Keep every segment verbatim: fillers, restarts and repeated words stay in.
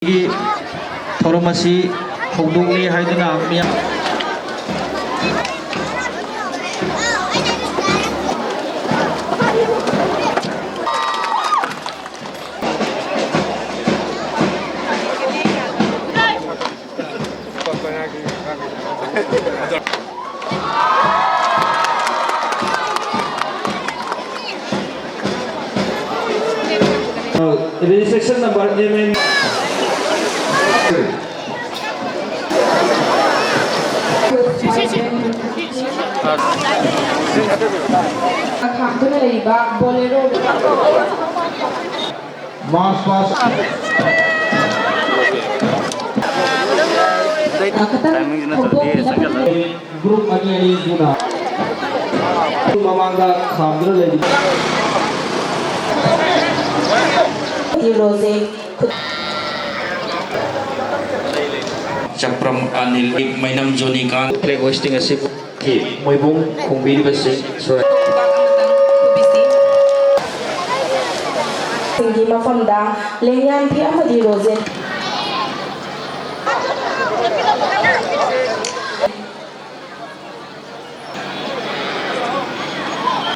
ꯒꯤ ꯊꯧꯔꯝ ꯑꯁꯤ ꯍꯧꯗꯣꯛꯂꯤ ꯍꯥꯏꯗꯨꯅ ꯃꯤꯌꯥꯝ Registration number M N. ꯈꯥꯝꯗꯨꯅ ꯂꯩꯔꯤꯕ ꯕꯣꯂꯦꯔꯣ꯫ ꯃꯥꯔꯁ ꯄꯥꯁ꯫ ꯈꯤꯇꯪ ꯍꯧꯗꯣꯛꯄꯤꯅꯕ꯫ ꯒ꯭ꯔꯨꯞ ꯑꯅꯤ ꯑꯅꯤ ꯁꯨꯅ ꯃꯃꯥꯡꯗ ꯈꯥꯝꯗꯨꯅ ꯂꯩꯔꯤ꯫ ꯍꯤꯔꯣꯁꯦ ꯈꯨꯠ- ꯆꯄ꯭ꯔꯝ ꯑꯅꯤꯜ, ꯃꯩꯅꯝ ꯖꯣꯅꯤꯀꯥꯟ꯫ ꯐ꯭ꯂꯦꯒ ꯍꯣꯏꯁꯇꯤꯡ ꯑꯁꯤꯕꯨ ꯃꯣꯏꯕꯨꯡ ꯈꯣꯡꯕꯤꯔꯤꯕꯁꯤꯡ ꯁꯣꯏ- ꯁꯤꯡꯒꯤ ꯃꯐꯝꯗ ꯂꯦꯡꯌꯥꯟ ꯐꯤ ꯑꯃꯗꯤ ꯔꯣꯖꯦꯠ꯫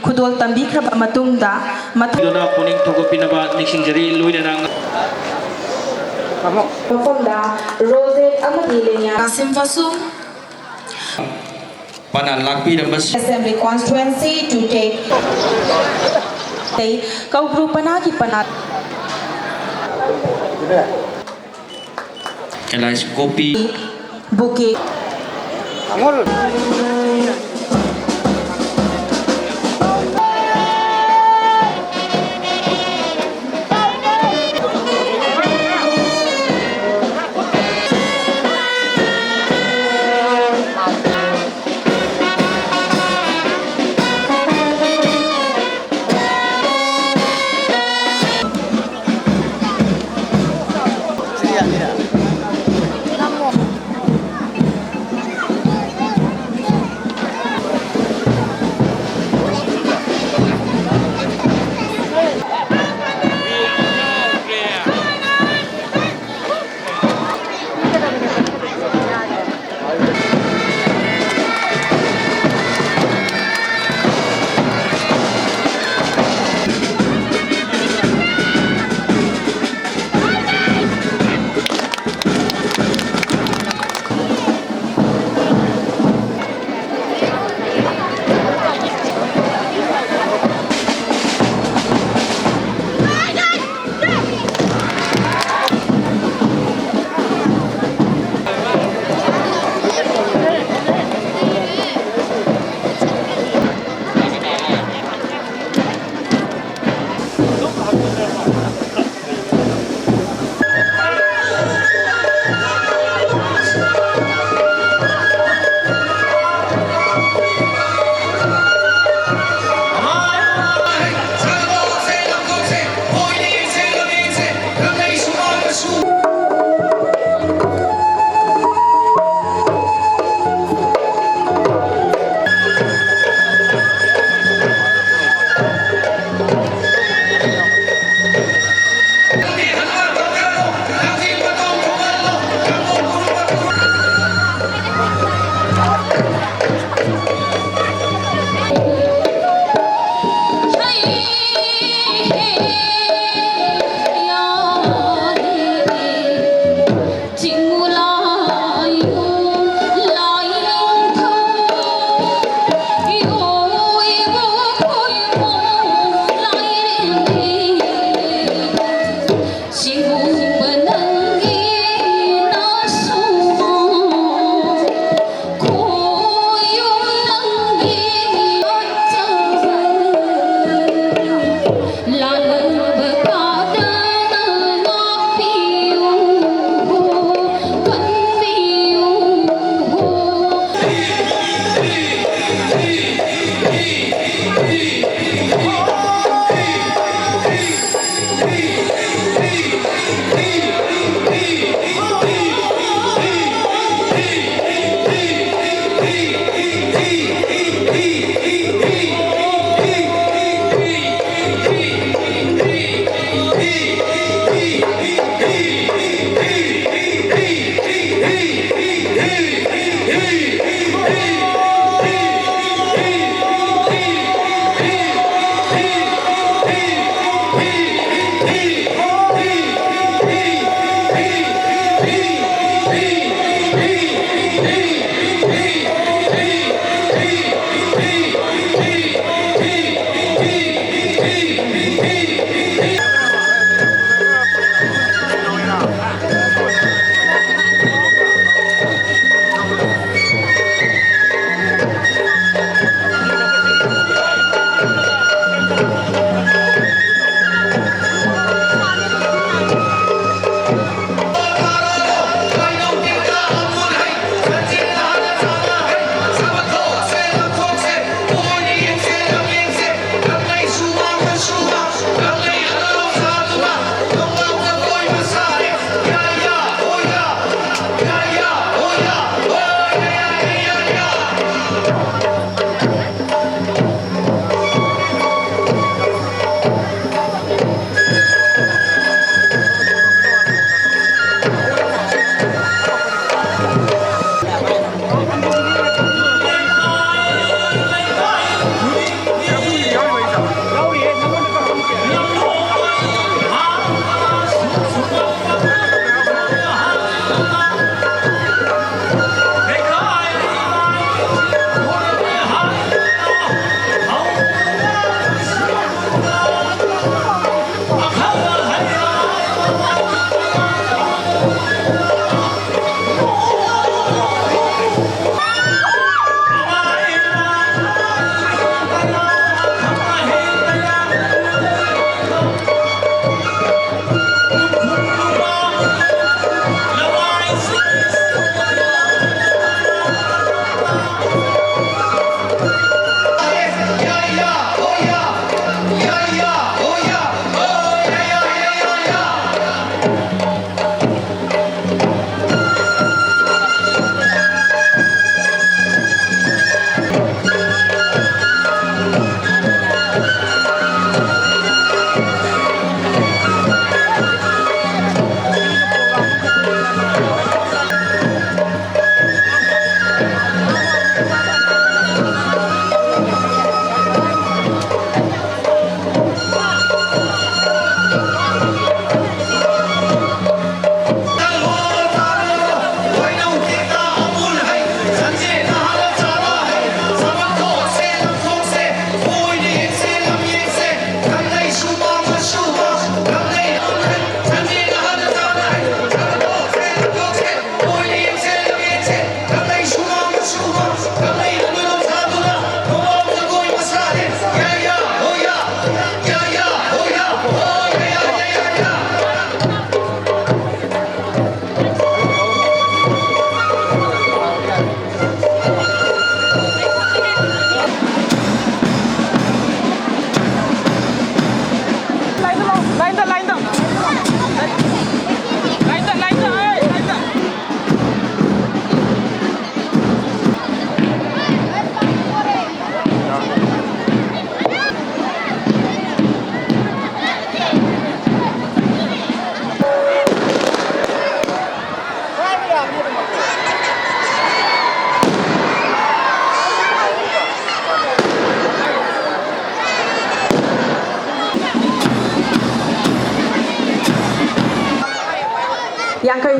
ꯈꯨꯗꯣꯜ ꯇꯝꯕꯤꯈ꯭ꯔꯕ ꯃꯇꯨꯡꯗ ꯃꯊꯪ ꯑꯗꯨꯅ ꯄꯨꯛꯅꯤꯡ ꯊꯧꯒꯠꯄꯤꯅꯕ ꯅꯤꯡꯁꯤꯡꯖꯔꯤ꯫ ꯂꯣꯏꯅꯅ ꯃꯐꯝꯗ ꯔꯣꯖꯦꯠ ꯑꯃꯗꯤ ꯂꯦꯡꯌꯥꯟ ꯀꯥꯁꯤꯝ ꯐꯥꯁꯨꯝ ꯄꯅꯥ ꯂꯥꯛꯄꯤꯔꯝꯕꯁꯤ Assembly Constituency to take Koubru ꯄꯅꯥꯒꯤ ꯄꯅꯥ ꯀꯩꯂꯥꯁ ꯒꯣꯄꯤ꯫ ꯕꯨꯀꯦ꯫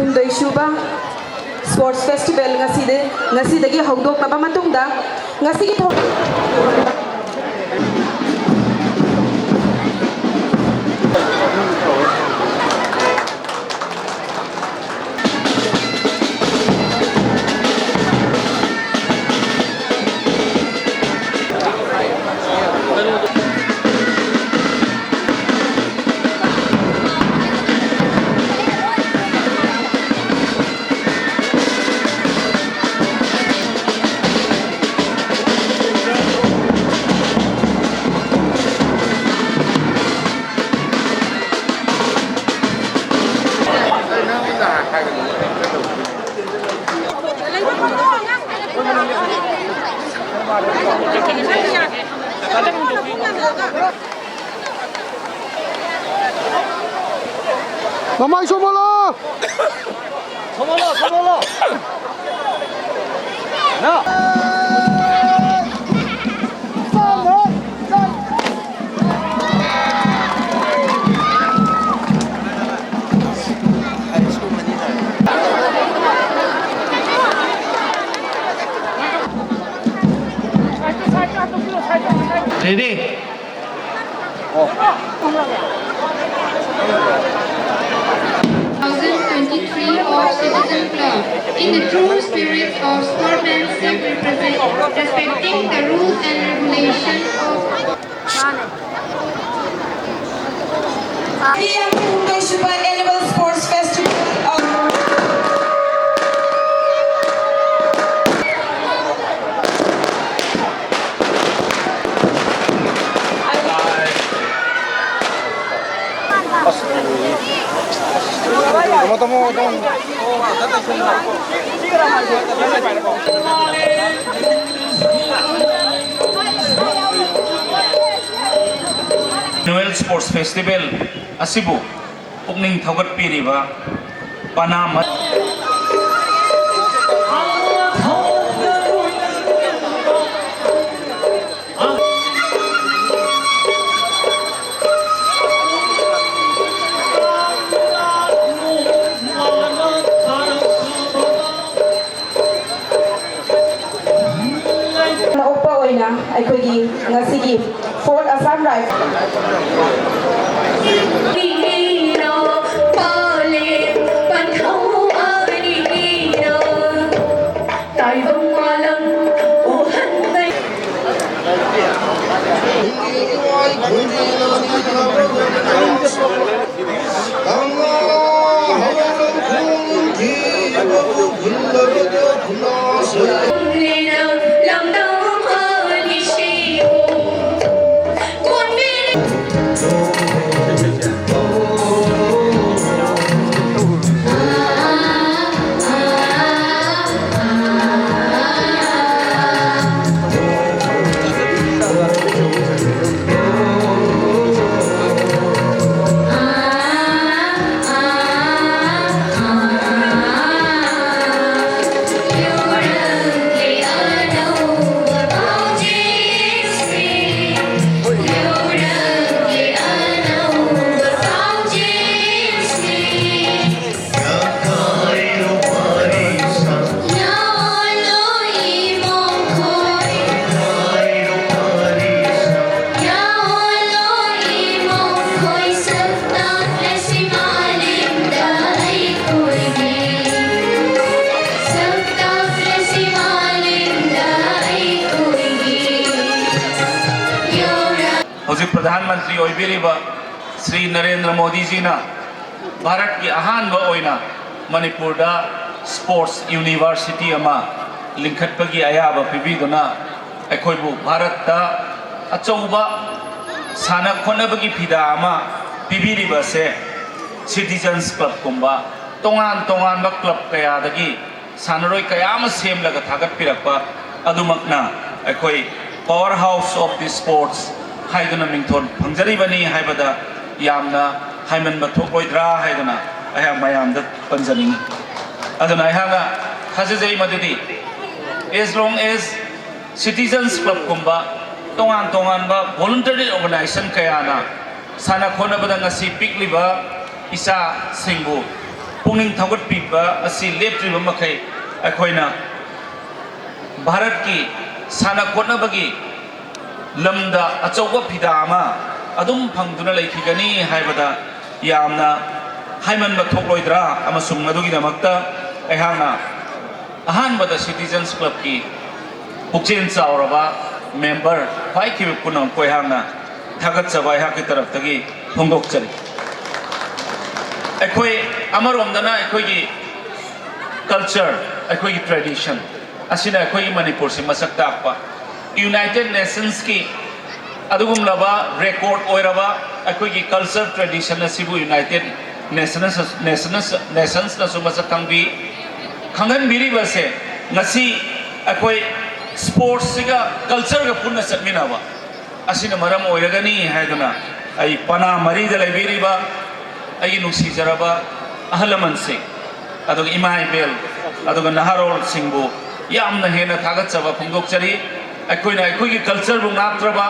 ꯍꯨꯝꯗꯣꯏꯁꯨꯕ Sports Festival ꯉꯁꯤꯗ, ꯉꯁꯤꯗꯒꯤ ꯍꯧꯗꯣꯛꯂꯕ ꯃꯇꯨꯡꯗ, ꯉꯁꯤꯒꯤ ꯊꯧꯔꯝ ꯃꯃꯥꯏ ꯁꯣꯝꯍꯜꯂꯣ! ꯁꯣꯝꯍꯜꯂꯣ, ꯁꯣꯝꯍꯜꯂꯣ! ꯅꯥ! Ready? Thousand twenty-three of Citizen Club, in the true spirit of sportsmanship, represent, respecting the rules and regulations of Annual Sports Festival of Annual Sports Festival ꯑꯁꯤꯕꯨ ꯄꯨꯛꯅꯤꯡ ꯊꯧꯒꯠꯄꯤꯔꯤꯕ ꯄꯅꯥ ꯃ- ꯑꯩꯈꯣꯏꯒꯤ ꯉꯁꯤꯒꯤ Fourth Assam Rifle ꯍꯧꯖꯤꯛ ꯄ꯭ꯔꯙꯥꯟ ꯃꯟꯇ꯭ꯔꯤ ꯑꯣꯏꯕꯤꯔꯤꯕ ꯁ꯭ꯔꯤ ꯅꯔꯦꯟꯗ꯭ꯔ ꯃꯣꯗꯤꯖꯤꯅ ꯚꯥꯔꯠꯀꯤ ꯑꯍꯥꯟꯕ ꯑꯣꯏꯅ ꯃꯅꯤꯄꯨꯔꯗ ꯁ꯭ꯄꯣꯔꯠꯁ ꯌꯨꯅꯤꯚꯔꯁꯤꯇꯤ ꯑꯃ ꯂꯤꯡꯈꯠꯄꯒꯤ ꯑꯌꯥꯕ ꯄꯤꯕꯤꯗꯨꯅ ꯑꯩꯈꯣꯏꯕꯨ ꯚꯥꯔꯠꯇ ꯑꯆꯧꯕ ꯁꯥꯟꯅ ꯈꯣꯠꯅꯕꯒꯤ ꯐꯤꯗꯥ ꯑꯃ ꯄꯤꯕꯤꯔꯤꯕ ꯑꯁꯦ ꯁꯤꯇꯤꯖꯟꯁ ꯀ꯭ꯂꯕꯀꯨꯝꯕ ꯇꯣꯉꯥꯟ ꯇꯣꯉꯥꯟꯕ ꯀ꯭ꯂꯕ ꯀꯌꯥꯗꯒꯤ ꯁꯥꯟꯅꯔꯣꯏ ꯀꯌꯥ ꯑꯃ ꯁꯦꯝꯂꯒ ꯊꯥꯒꯠꯄꯤꯔꯛꯄ ꯑꯗꯨꯃꯛꯅ ꯑꯩꯈꯣꯏ Power House of the Sports ꯍꯥꯏꯗꯨꯅ ꯃꯤꯡꯊꯣꯟ ꯐꯪꯖꯔꯤꯕꯅꯤ ꯍꯥꯏꯕꯗ ꯌꯥꯝꯅ ꯍꯥꯏꯃꯟꯕ ꯊꯣꯛꯂꯣꯏꯗ꯭ꯔꯥ ꯍꯥꯏꯗꯨꯅ ꯑꯩꯍꯥꯛ ꯃꯌꯥꯝꯗ ꯄꯟꯖꯅꯤꯡꯏ꯫ ꯑꯗꯨꯅ ꯑꯩꯍꯥꯛꯅ ꯊꯥꯖꯖꯩ ꯃꯗꯨꯗꯤ as long as citizens clubꯀꯨꯝꯕ ꯇꯣꯉꯥꯟ ꯇꯣꯉꯥꯟꯕ voluntary organization ꯀꯌꯥꯅ ꯁꯥꯟꯅ ꯈꯣꯠꯅꯕꯗ ꯉꯁꯤ ꯄꯤꯛꯂꯤꯕ ꯏꯆꯥꯁꯤꯡꯕꯨ ꯄꯨꯛꯅꯤꯡ ꯊꯧꯒꯠꯄꯤꯕ ꯑꯁꯤ ꯂꯦꯞꯇ꯭ꯔꯤꯕ ꯃꯈꯩ ꯑꯩꯈꯣꯏꯅ ꯚꯥꯔꯠꯀꯤ ꯁꯥꯟꯅ ꯈꯣꯠꯅꯕꯒꯤ ꯂꯝꯗ ꯑꯆꯧꯕ ꯐꯤꯗꯥ ꯑꯃ ꯑꯗꯨꯝ ꯐꯪꯗꯨꯅ ꯂꯩꯈꯤꯒꯅꯤ ꯍꯥꯏꯕꯗ ꯌꯥꯝꯅ ꯍꯥꯏꯃꯟꯕ ꯊꯣꯛꯂꯣꯏꯗ꯭ꯔꯥ? ꯑꯃꯁꯨꯡ ꯃꯗꯨꯒꯤꯗꯃꯛꯇ ꯑꯩꯍꯥꯛꯅ ꯑꯍꯥꯟꯕꯗ Citizens Clubꯀꯤ ꯄꯨꯛꯆꯦꯜ ꯆꯥꯎꯔꯕ member ꯈ꯭ꯋꯥꯏꯈꯤꯕ ꯄꯨꯝꯅꯃꯛꯄꯨ ꯑꯩꯍꯥꯛꯅ ꯊꯥꯒꯠꯆꯕ ꯑꯩꯍꯥꯛꯀꯤ ꯇꯔꯐꯇꯒꯤ ꯐꯣꯡꯗꯣꯛꯆꯔꯤ꯫ ꯑꯩꯈꯣꯏ ꯑꯃꯔꯣꯝꯗꯅ ꯑꯩꯈꯣꯏꯒꯤ culture, ꯑꯩꯈꯣꯏꯒꯤ tradition ꯑꯁꯤꯅ ꯑꯩꯈꯣꯏꯒꯤ ꯃꯅꯤꯄꯨꯔꯁꯤ ꯃꯁꯛ ꯇꯥꯛꯄ, United Nationsꯀꯤ ꯑꯗꯨꯒꯨꯝꯂꯕ record ꯑꯣꯏꯔꯕ ꯑꯩꯈꯣꯏꯒꯤ culture tradition ꯑꯁꯤꯕꯨ United Nations, Nations, Nationsꯅꯁꯨ ꯃꯁꯛ ꯈꯪꯕꯤ, ꯈꯪꯍꯟꯕꯤꯔꯤꯕꯁꯦ ꯉꯁꯤ ꯑꯩꯈꯣꯏ sportsꯁꯤꯒ cultureꯒ ꯄꯨꯟꯅ ꯆꯠꯃꯤꯟꯅꯕ ꯑꯁꯤꯅ ꯃꯔꯝ ꯑꯣꯏꯔꯒꯅꯤ ꯍꯥꯏꯗꯨꯅ ꯑꯩ ꯄꯅꯥ ꯃꯔꯤꯗ ꯂꯩꯕꯤꯔꯤꯕ ꯑꯩꯒꯤ ꯅꯨꯡꯁꯤꯖꯔꯕ ꯑꯍꯜ ꯂꯃꯟꯁꯤꯡ, ꯑꯗꯨꯒ ꯏꯃꯥ ꯏꯕꯦꯜ, ꯑꯗꯨꯒ ꯅꯍꯥꯔꯣꯜꯁꯤꯡꯕꯨ ꯌꯥꯝꯅ ꯍꯦꯟꯅ ꯊꯥꯒꯠꯆꯕ ꯐꯣꯡꯗꯣꯛꯆꯔꯤ꯫ ꯑꯩꯈꯣꯏꯅ ꯑꯩꯈꯣꯏꯒꯤ cultureꯕꯨ ꯉꯥꯛꯇ꯭ꯔꯕ,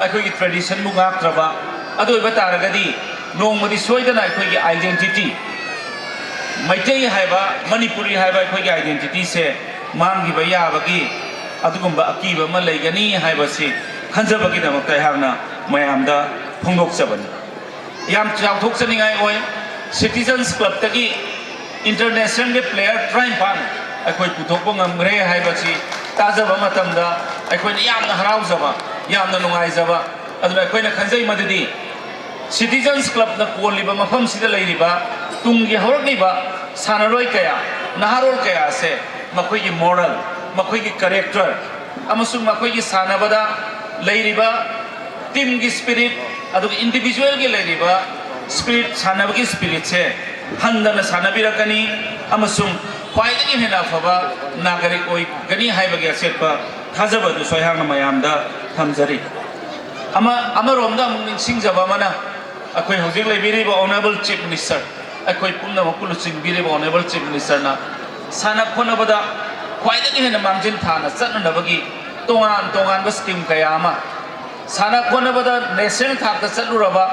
ꯑꯩꯈꯣꯏꯒꯤ traditionꯕꯨ ꯉꯥꯛꯇ꯭ꯔꯕ, ꯑꯗꯨ ꯑꯣꯏꯕ ꯇꯥꯔꯒꯗꯤ ꯅꯣꯡꯃꯗꯤ ꯁꯣꯏꯗꯅ ꯑꯩꯈꯣꯏꯒꯤ identity, ꯃꯩꯇꯩ ꯍꯥꯏꯕ, ꯃꯅꯤꯄꯨꯔꯤ ꯍꯥꯏꯕ ꯑꯩꯈꯣꯏꯒꯤ identityꯁꯦ ꯃꯥꯡꯈꯤꯕ ꯌꯥꯕꯒꯤ ꯑꯗꯨꯒꯨꯝꯕ ꯑꯀꯤꯕ ꯑꯃ ꯂꯩꯒꯅꯤ ꯍꯥꯏꯕꯁꯤ ꯈꯟꯖꯕꯒꯤꯗꯃꯛꯇ ꯑꯩꯍꯥꯛꯅ ꯃꯌꯥꯝꯗ ꯐꯣꯡꯗꯣꯛꯆꯕꯅꯤ꯫ ꯌꯥꯝ ꯆꯥꯎꯊꯣꯛꯆꯅꯤꯡꯉꯥꯏ ꯑꯣꯏ꯫ Citizens Clubꯇꯒꯤ internationalꯒꯤ player ꯇꯔꯥꯅꯤꯄꯥꯟ ꯑꯩꯈꯣꯏ ꯄꯨꯊꯣꯛꯄ ꯉꯝꯈ꯭ꯔꯦ ꯍꯥꯏꯕꯁꯤ ꯇꯥꯖꯕ ꯃꯇꯝꯗ ꯑꯩꯈꯣꯏꯅ ꯌꯥꯝꯅ ꯍꯔꯥꯎꯖꯕ, ꯌꯥꯝꯅ ꯅꯨꯡꯉꯥꯏꯖꯕ꯫ ꯑꯗꯨꯅ ꯑꯩꯈꯣꯏꯅ ꯈꯟꯖꯩ ꯃꯗꯨꯗꯤ Citizens Clubꯅ ꯀꯣꯜꯂꯤꯕ ꯃꯐꯝꯁꯤꯗ ꯂꯩꯔꯤꯕ ꯇꯨꯡꯒꯤ ꯍꯧꯔꯛꯂꯤꯕ ꯁꯥꯟꯅꯔꯣꯏ ꯀꯌꯥ, ꯅꯍꯥꯔꯣꯜ ꯀꯌꯥ ꯑꯁꯦ ꯃꯈꯣꯏꯒꯤ moral, ꯃꯈꯣꯏꯒꯤ character ꯑꯃꯁꯨꯡ ꯃꯈꯣꯏꯒꯤ ꯁꯥꯟꯅꯕꯗ ꯂꯩꯔꯤꯕ teamꯒꯤ spirit, ꯑꯗꯨꯒ individualꯒꯤ ꯂꯩꯔꯤꯕ spirit, ꯁꯥꯟꯅꯕꯒꯤ spiritꯁꯦ ꯍꯟꯗꯅ ꯁꯥꯟꯅꯕꯤꯔꯛꯀꯅꯤ ꯑꯃꯁꯨꯡ ꯈ꯭ꯋꯥꯏꯗꯒꯤ ꯍꯦꯟꯅ ꯑꯐꯕ ꯅꯥꯒꯔꯤꯛ ꯑꯣꯏꯒꯅꯤ ꯍꯥꯏꯕꯒꯤ ꯑꯆꯦꯠꯄ ꯊꯥꯖꯕ ꯑꯗꯨꯁꯨ ꯑꯩꯍꯥꯛꯅ ꯃꯌꯥꯝꯗ ꯊꯝꯖꯔꯤ꯫ ꯑꯃ, ꯑꯃꯔꯣꯝꯗ ꯑꯃꯨꯛ ꯅꯤꯡꯁꯤꯡꯖꯕ ꯑꯃꯅ, ꯑꯩꯈꯣꯏ ꯍꯧꯖꯤꯛ ꯂꯩꯕꯤꯔꯤꯕ Honourable Chief Minister, ꯑꯩꯈꯣꯏ ꯄꯨꯝꯅꯃꯛꯄꯨ ꯂꯨꯆꯤꯡꯕꯤꯔꯤꯕ Honourable Chief Ministerꯅ ꯁꯥꯟꯅ ꯈꯣꯠꯅꯕꯗ ꯈ꯭ꯋꯥꯏꯗꯒꯤ ꯍꯦꯟꯅ ꯃꯥꯡꯖꯤꯟ ꯊꯥꯅ ꯆꯠꯅꯅꯕꯒꯤ ꯇꯣꯉꯥꯟ ꯇꯣꯉꯥꯟꯕ scheme ꯀꯌꯥ ꯑꯃ, ꯁꯥꯟꯅ ꯈꯣꯠꯅꯕꯗ national ꯊꯥꯛꯇ ꯆꯠꯂꯨꯔꯕ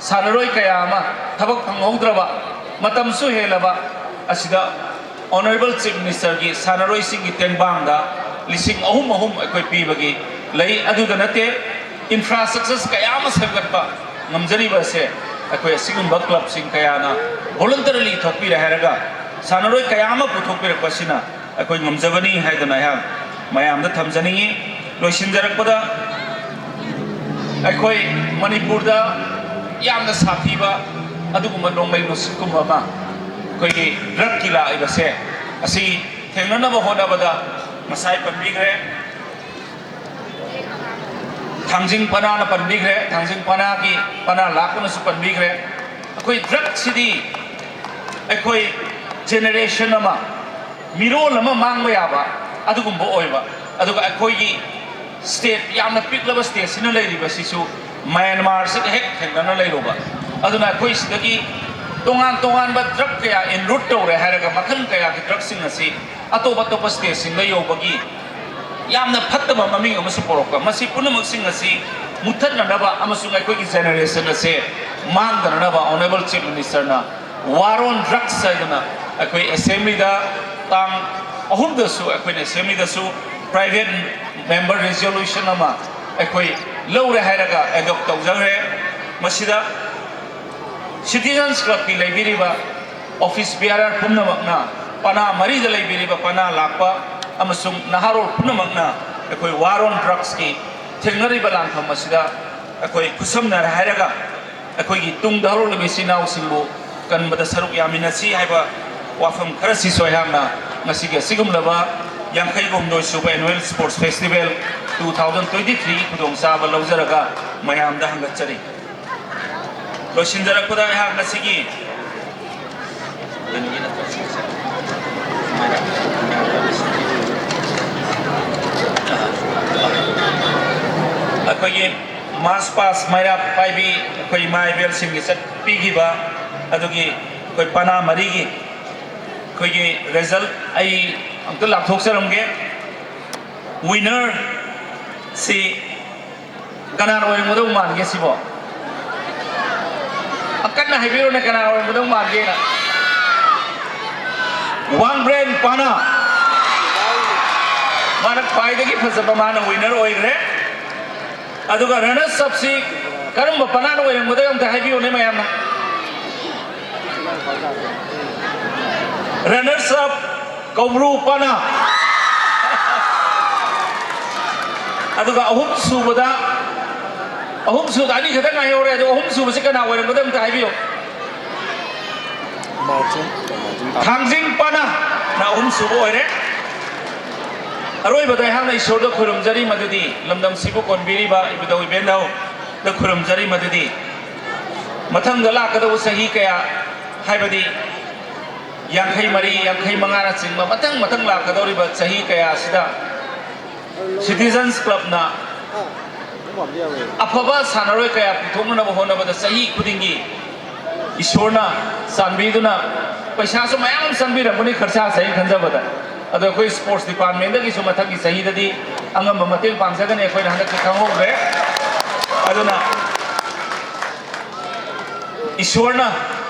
ꯁꯥꯟꯅꯔꯣꯏ ꯀꯌꯥ ꯑꯃ ꯊꯕꯛ ꯐꯪꯍꯧꯗ꯭ꯔꯕ, ꯃꯇꯝꯁꯨ ꯍꯦꯜꯂꯕ ꯑꯁꯤꯗ Honourable Chief Ministerꯒꯤ ꯁꯥꯟꯅꯔꯣꯏꯁꯤꯡꯒꯤ ꯇꯦꯡꯕꯥꯡꯗ ꯂꯤꯁꯤꯡ ꯑꯍꯨꯝ ꯑꯍꯨꯝ ꯑꯩꯈꯣꯏ ꯄꯤꯕꯒꯤ ꯂꯩ꯫ ꯑꯗꯨꯗ ꯅꯠꯇꯦ, ꯏꯟꯐ꯭ꯔꯥꯁ꯭ꯇ꯭ꯔꯛꯆꯔꯁ ꯀꯌꯥ ꯑꯃ ꯁꯦꯝꯒꯠꯄ ꯉꯝꯖꯔꯤꯕ ꯑꯁꯦ ꯑꯩꯈꯣꯏ ꯑꯁꯤꯒꯨꯝꯕ ꯀ꯭ꯂꯕꯁꯤꯡ ꯀꯌꯥꯅ ꯚꯣꯂꯨꯟꯇꯔꯤꯂꯤ ꯊꯣꯛꯄꯤꯔꯦ ꯍꯥꯏꯔꯒ, ꯁꯥꯟꯅꯔꯣꯏ ꯀꯌꯥ ꯑꯃ ꯄꯨꯊꯣꯛꯄꯤꯔꯛꯄ ꯑꯁꯤꯅ ꯑꯩꯈꯣꯏ ꯉꯝꯖꯕꯅꯤ ꯍꯥꯏꯗꯅ ꯑꯩꯍꯥꯛ ꯃꯌꯥꯝꯗ ꯊꯝꯖꯅꯤꯡꯏ꯫ ꯂꯣꯏꯁꯤꯟꯖꯔꯛꯄꯗ, ꯑꯩꯈꯣꯏ ꯃꯅꯤꯄꯨꯔꯗ ꯌꯥꯝꯅ ꯁꯥꯊꯤꯕ ꯑꯗꯨꯒꯨꯝꯕ ꯅꯣꯡꯂꯩ ꯅꯨꯡꯁꯤꯠꯀꯨꯝꯕ ꯑꯃ, ꯑꯩꯈꯣꯏꯒꯤ ꯗ꯭ꯔꯒꯀꯤ ꯂꯥꯛꯏꯕꯁꯦ, ꯑꯁꯤ ꯊꯦꯡꯅꯅꯕ ꯍꯣꯠꯅꯕꯗ ꯉꯁꯥꯏ ꯄꯟꯕꯤꯈ꯭ꯔꯦ, ꯊꯥꯡꯖꯤꯡ ꯄꯅꯥꯅ ꯄꯟꯕꯤꯈ꯭ꯔꯦ, ꯊꯥꯡꯖꯤꯡ ꯄꯅꯥꯒꯤ, ꯄꯅꯥ ꯂꯥꯛꯄꯅꯁꯨ ꯄꯟꯕꯤꯈ꯭ꯔꯦ꯫ ꯑꯩꯈꯣꯏ ꯗ꯭ꯔꯒꯁꯤꯗꯤ ꯑꯩꯈꯣꯏ ꯖꯦꯅꯦꯔꯦꯁꯟ ꯑꯃ, ꯃꯤꯔꯣꯜ ꯑꯃ ꯃꯥꯡꯕ ꯌꯥꯕ ꯑꯗꯨꯒꯨꯝꯕ ꯑꯣꯏꯕ꯫ ꯑꯗꯨꯒ ꯑꯩꯈꯣꯏꯒꯤ ꯁ꯭ꯇꯦꯠ, ꯌꯥꯝꯅ ꯄꯤꯛꯂꯕ ꯁ꯭ꯇꯦꯠꯁꯤꯅ ꯂꯩꯔꯤꯕꯁꯤꯁꯨ ꯃ꯭ꯌꯥꯟꯃꯥꯔꯁꯤꯒ ꯍꯦꯛ ꯊꯦꯡꯅꯅ ꯂꯩꯔꯨꯕ꯫ ꯑꯗꯨꯅ ꯑꯩꯈꯣꯏ ꯁꯤꯗꯒꯤ ꯇꯣꯉꯥꯟ ꯇꯣꯉꯥꯟꯕ ꯗ꯭ꯔꯒ ꯀꯌꯥ ꯏꯟꯔꯨꯠ ꯇꯧꯔꯦ ꯍꯥꯏꯔꯒ, ꯃꯈꯜ ꯀꯌꯥꯒꯤ ꯗ꯭ꯔꯒꯁꯤꯡ ꯑꯁꯤ ꯑꯇꯣꯞ ꯑꯇꯣꯞꯄ ꯁ꯭ꯇꯦꯠꯁꯤꯡꯗ ꯌꯧꯕꯒꯤ ꯌꯥꯝꯅ ꯐꯠꯇꯕ ꯃꯃꯤꯡ ꯑꯃꯁꯨ ꯄꯨꯔꯛꯄ, ꯃꯁꯤ ꯄꯨꯝꯅꯃꯛꯁꯤꯡ ꯑꯁꯤ ꯃꯨꯠꯊꯠꯅꯅꯕ ꯑꯃꯁꯨꯡ ꯑꯩꯈꯣꯏꯒꯤ ꯖꯦꯅꯦꯔꯦꯁꯟ ꯑꯁꯦ ꯃꯥꯡꯗꯅꯅꯕ Honourable Chief Minister ꯅ War on Drugs ꯍꯥꯏꯗꯅ ꯑꯩꯈꯣꯏ ꯑꯦꯁꯦꯝꯕ꯭ꯂꯤꯗ ꯇꯥꯡ ꯑꯍꯨꯝꯗꯁꯨ, ꯑꯩꯈꯣꯏꯅ ꯑꯦꯁꯦꯝꯕ꯭ꯂꯤꯗꯁꯨ private member resolution ꯑꯃ ꯑꯩꯈꯣꯏ ꯂꯧꯔꯦ ꯍꯥꯏꯔꯒ ꯑꯦꯗꯣꯞ ꯇꯧꯖꯈ꯭ꯔꯦ꯫ ꯃꯁꯤꯗ Citizens Club ꯀꯤ ꯂꯩꯕꯤꯔꯤꯕ office bearer ꯄꯨꯝꯅꯃꯛꯅ, ꯄꯅꯥ ꯃꯔꯤꯗ ꯂꯩꯕꯤꯔꯤꯕ ꯄꯅꯥ ꯂꯥꯛꯄ ꯑꯃꯁꯨꯡ ꯅꯍꯥꯔꯣꯜ ꯄꯨꯝꯅꯃꯛꯅ ꯑꯩꯈꯣꯏ War on Drugs ꯀꯤ ꯊꯦꯡꯅꯔꯤꯕ ꯂꯥꯟꯐꯝ ꯑꯁꯤꯗ ꯑꯩꯈꯣꯏ ꯈꯨꯠꯁꯝꯅꯔꯦ ꯍꯥꯏꯔꯒ, ꯑꯩꯈꯣꯏꯒꯤ ꯇꯨꯡꯗ ꯍꯧꯔꯛꯂꯤꯕ ꯏꯆꯤꯟ ꯏꯅꯥꯎꯁꯤꯡꯕꯨ ꯀꯟꯕꯗ ꯁꯔꯨꯛ ꯌꯥꯃꯤꯟꯅꯁꯤ ꯍꯥꯏꯕ ꯋꯥꯐꯝ ꯈꯔꯁꯤꯁꯨ ꯑꯩꯍꯥꯛꯅ ꯉꯁꯤꯒꯤ ꯑꯁꯤꯒꯨꯝꯂꯕ ꯌꯥꯡꯈꯩ ꯍꯨꯝꯗꯣꯏ ꯁꯨꯕ Annual Sports Festival two thousand twenty three ꯒꯤ ꯈꯨꯗꯣꯡꯆꯥꯕ ꯂꯧꯖꯔꯒ ꯃꯌꯥꯝꯗ ꯍꯪꯒꯠꯆꯔꯤ꯫ ꯂꯣꯏꯁꯤꯟꯖꯔꯛꯄꯗ ꯑꯩꯍꯥꯛ ꯉꯁꯤꯒꯤ ꯑꯩꯈꯣꯏꯒꯤ March past ꯃꯩꯔꯥ ꯄꯥꯏꯕꯤ ꯑꯩꯈꯣꯏ ꯏꯃꯥ ꯏꯕꯦꯜꯁꯤꯡꯒꯤ ꯆꯠꯄꯤꯈꯤꯕ ꯑꯗꯨꯒꯤ ꯑꯩꯈꯣꯏ ꯄꯅꯥ ꯃꯔꯤꯒꯤ ꯑꯩꯈꯣꯏꯒꯤ result ꯑꯩ ꯑꯝꯇ ꯂꯥꯎꯊꯣꯛꯆꯔꯝꯒꯦ꯫ Winner ꯁꯤ ꯀꯅꯥꯅ ꯑꯣꯏꯔꯝꯒꯗꯧ ꯃꯥꯟꯒꯦ ꯁꯤꯕꯣ? ꯑꯀꯟꯅ ꯍꯥꯏꯕꯤꯔꯣꯅꯦ, ꯀꯅꯥ ꯑꯣꯏꯔꯝꯒꯗꯧ ꯃꯥꯟꯒꯦꯅ? ꯋꯥꯡꯕ꯭ꯔꯦꯟ ꯄꯅꯥ꯫ ꯃꯥꯅ ꯈ꯭ꯋꯥꯏꯗꯒꯤ ꯐꯖꯕ, ꯃꯥꯅ winner ꯑꯣꯏꯈ꯭ꯔꯦ꯫ ꯑꯗꯨꯒ runners up ꯁꯤ ꯀꯔꯝꯕ ꯄꯅꯥꯅ ꯑꯣꯏꯔꯝꯒꯗꯒꯦ ꯑꯝꯇ ꯍꯥꯏꯕꯤꯌꯨꯅꯦ ꯃꯌꯥꯝꯅ꯫ Runners up ꯀꯧꯕ꯭ꯔꯨ ꯄꯅꯥ꯫ ꯑꯗꯨꯒ ꯑꯍꯨꯝ ꯁꯨꯕꯗ, ꯑꯍꯨꯝ ꯁꯨꯕꯗ ꯑꯅꯤ ꯈꯛꯇ ꯉꯥꯏꯍꯧꯔꯦ꯫ ꯑꯗꯣ ꯑꯍꯨꯝ ꯁꯨꯕꯁꯤ ꯀꯅꯥ ꯑꯣꯏꯔꯝꯒꯗꯕ ꯑꯝꯇ ꯍꯥꯏꯕꯤꯌꯨ꯫ ꯊꯥꯡꯖꯤꯡ ꯄꯅꯥꯅ ꯑꯍꯨꯝ ꯁꯨꯕ ꯑꯣꯏꯔꯦ꯫ ꯑꯔꯣꯏꯕꯗ ꯑꯩꯍꯥꯛꯅ ꯏꯁꯣꯔꯗ ꯈꯨꯔꯨꯝꯖꯔꯤ ꯃꯗꯨꯗꯤ, ꯂꯝꯗꯝꯁꯤꯕꯨ ꯀꯣꯟꯕꯤꯔꯤꯕ ꯏꯕꯨꯙꯧ ꯏꯕꯦꯟꯙꯧꯗ ꯈꯨꯔꯨꯝꯖꯔꯤ ꯃꯗꯨꯗꯤ, ꯃꯊꯪꯗ ꯂꯥꯛꯀꯗꯧꯕ ꯆꯍꯤ ꯀꯌꯥ, ꯍꯥꯏꯕꯗꯤ ꯌꯥꯡꯈꯩ ꯃꯔꯤ, ꯌꯥꯡꯈꯩ ꯃꯉꯥꯅꯆꯤꯡꯕ ꯃꯊꯪ ꯃꯊꯪ ꯂꯥꯛꯀꯗꯧꯔꯤꯕ ꯆꯍꯤ ꯀꯌꯥ ꯑꯁꯤꯗ Citizens Club ꯅ ꯑꯐꯕ ꯁꯥꯟꯅꯔꯣꯏ ꯀꯌꯥ ꯄꯨꯊꯣꯛꯅꯅꯕ ꯍꯣꯠꯅꯕꯗ ꯆꯍꯤ ꯈꯨꯗꯤꯡꯒꯤ ꯏꯁꯣꯔꯅ ꯆꯥꯟꯕꯤꯗꯨꯅ ꯄꯩꯁꯥꯁꯨ ꯃꯌꯥꯝ ꯑꯃ ꯆꯪꯕꯤꯔꯝꯒꯅꯤ ꯈꯔꯁꯥꯁꯦ ꯑꯩꯅ ꯈꯟꯖꯕꯗ꯫ ꯑꯗꯣ ꯑꯩꯈꯣꯏ sports department ꯗꯒꯤꯁꯨ ꯃꯊꯪꯒꯤ ꯆꯍꯤꯗꯗꯤ ꯑꯉꯝꯕ ꯃꯇꯦꯡ ꯄꯥꯡꯖꯒꯅꯤ꯫ ꯑꯩꯈꯣꯏꯅ ꯍꯟꯗꯛꯇꯤ ꯈꯪꯍꯧꯗ꯭ꯔꯦ꯫ ꯑꯗꯨꯅ ꯏꯁꯣꯔꯅ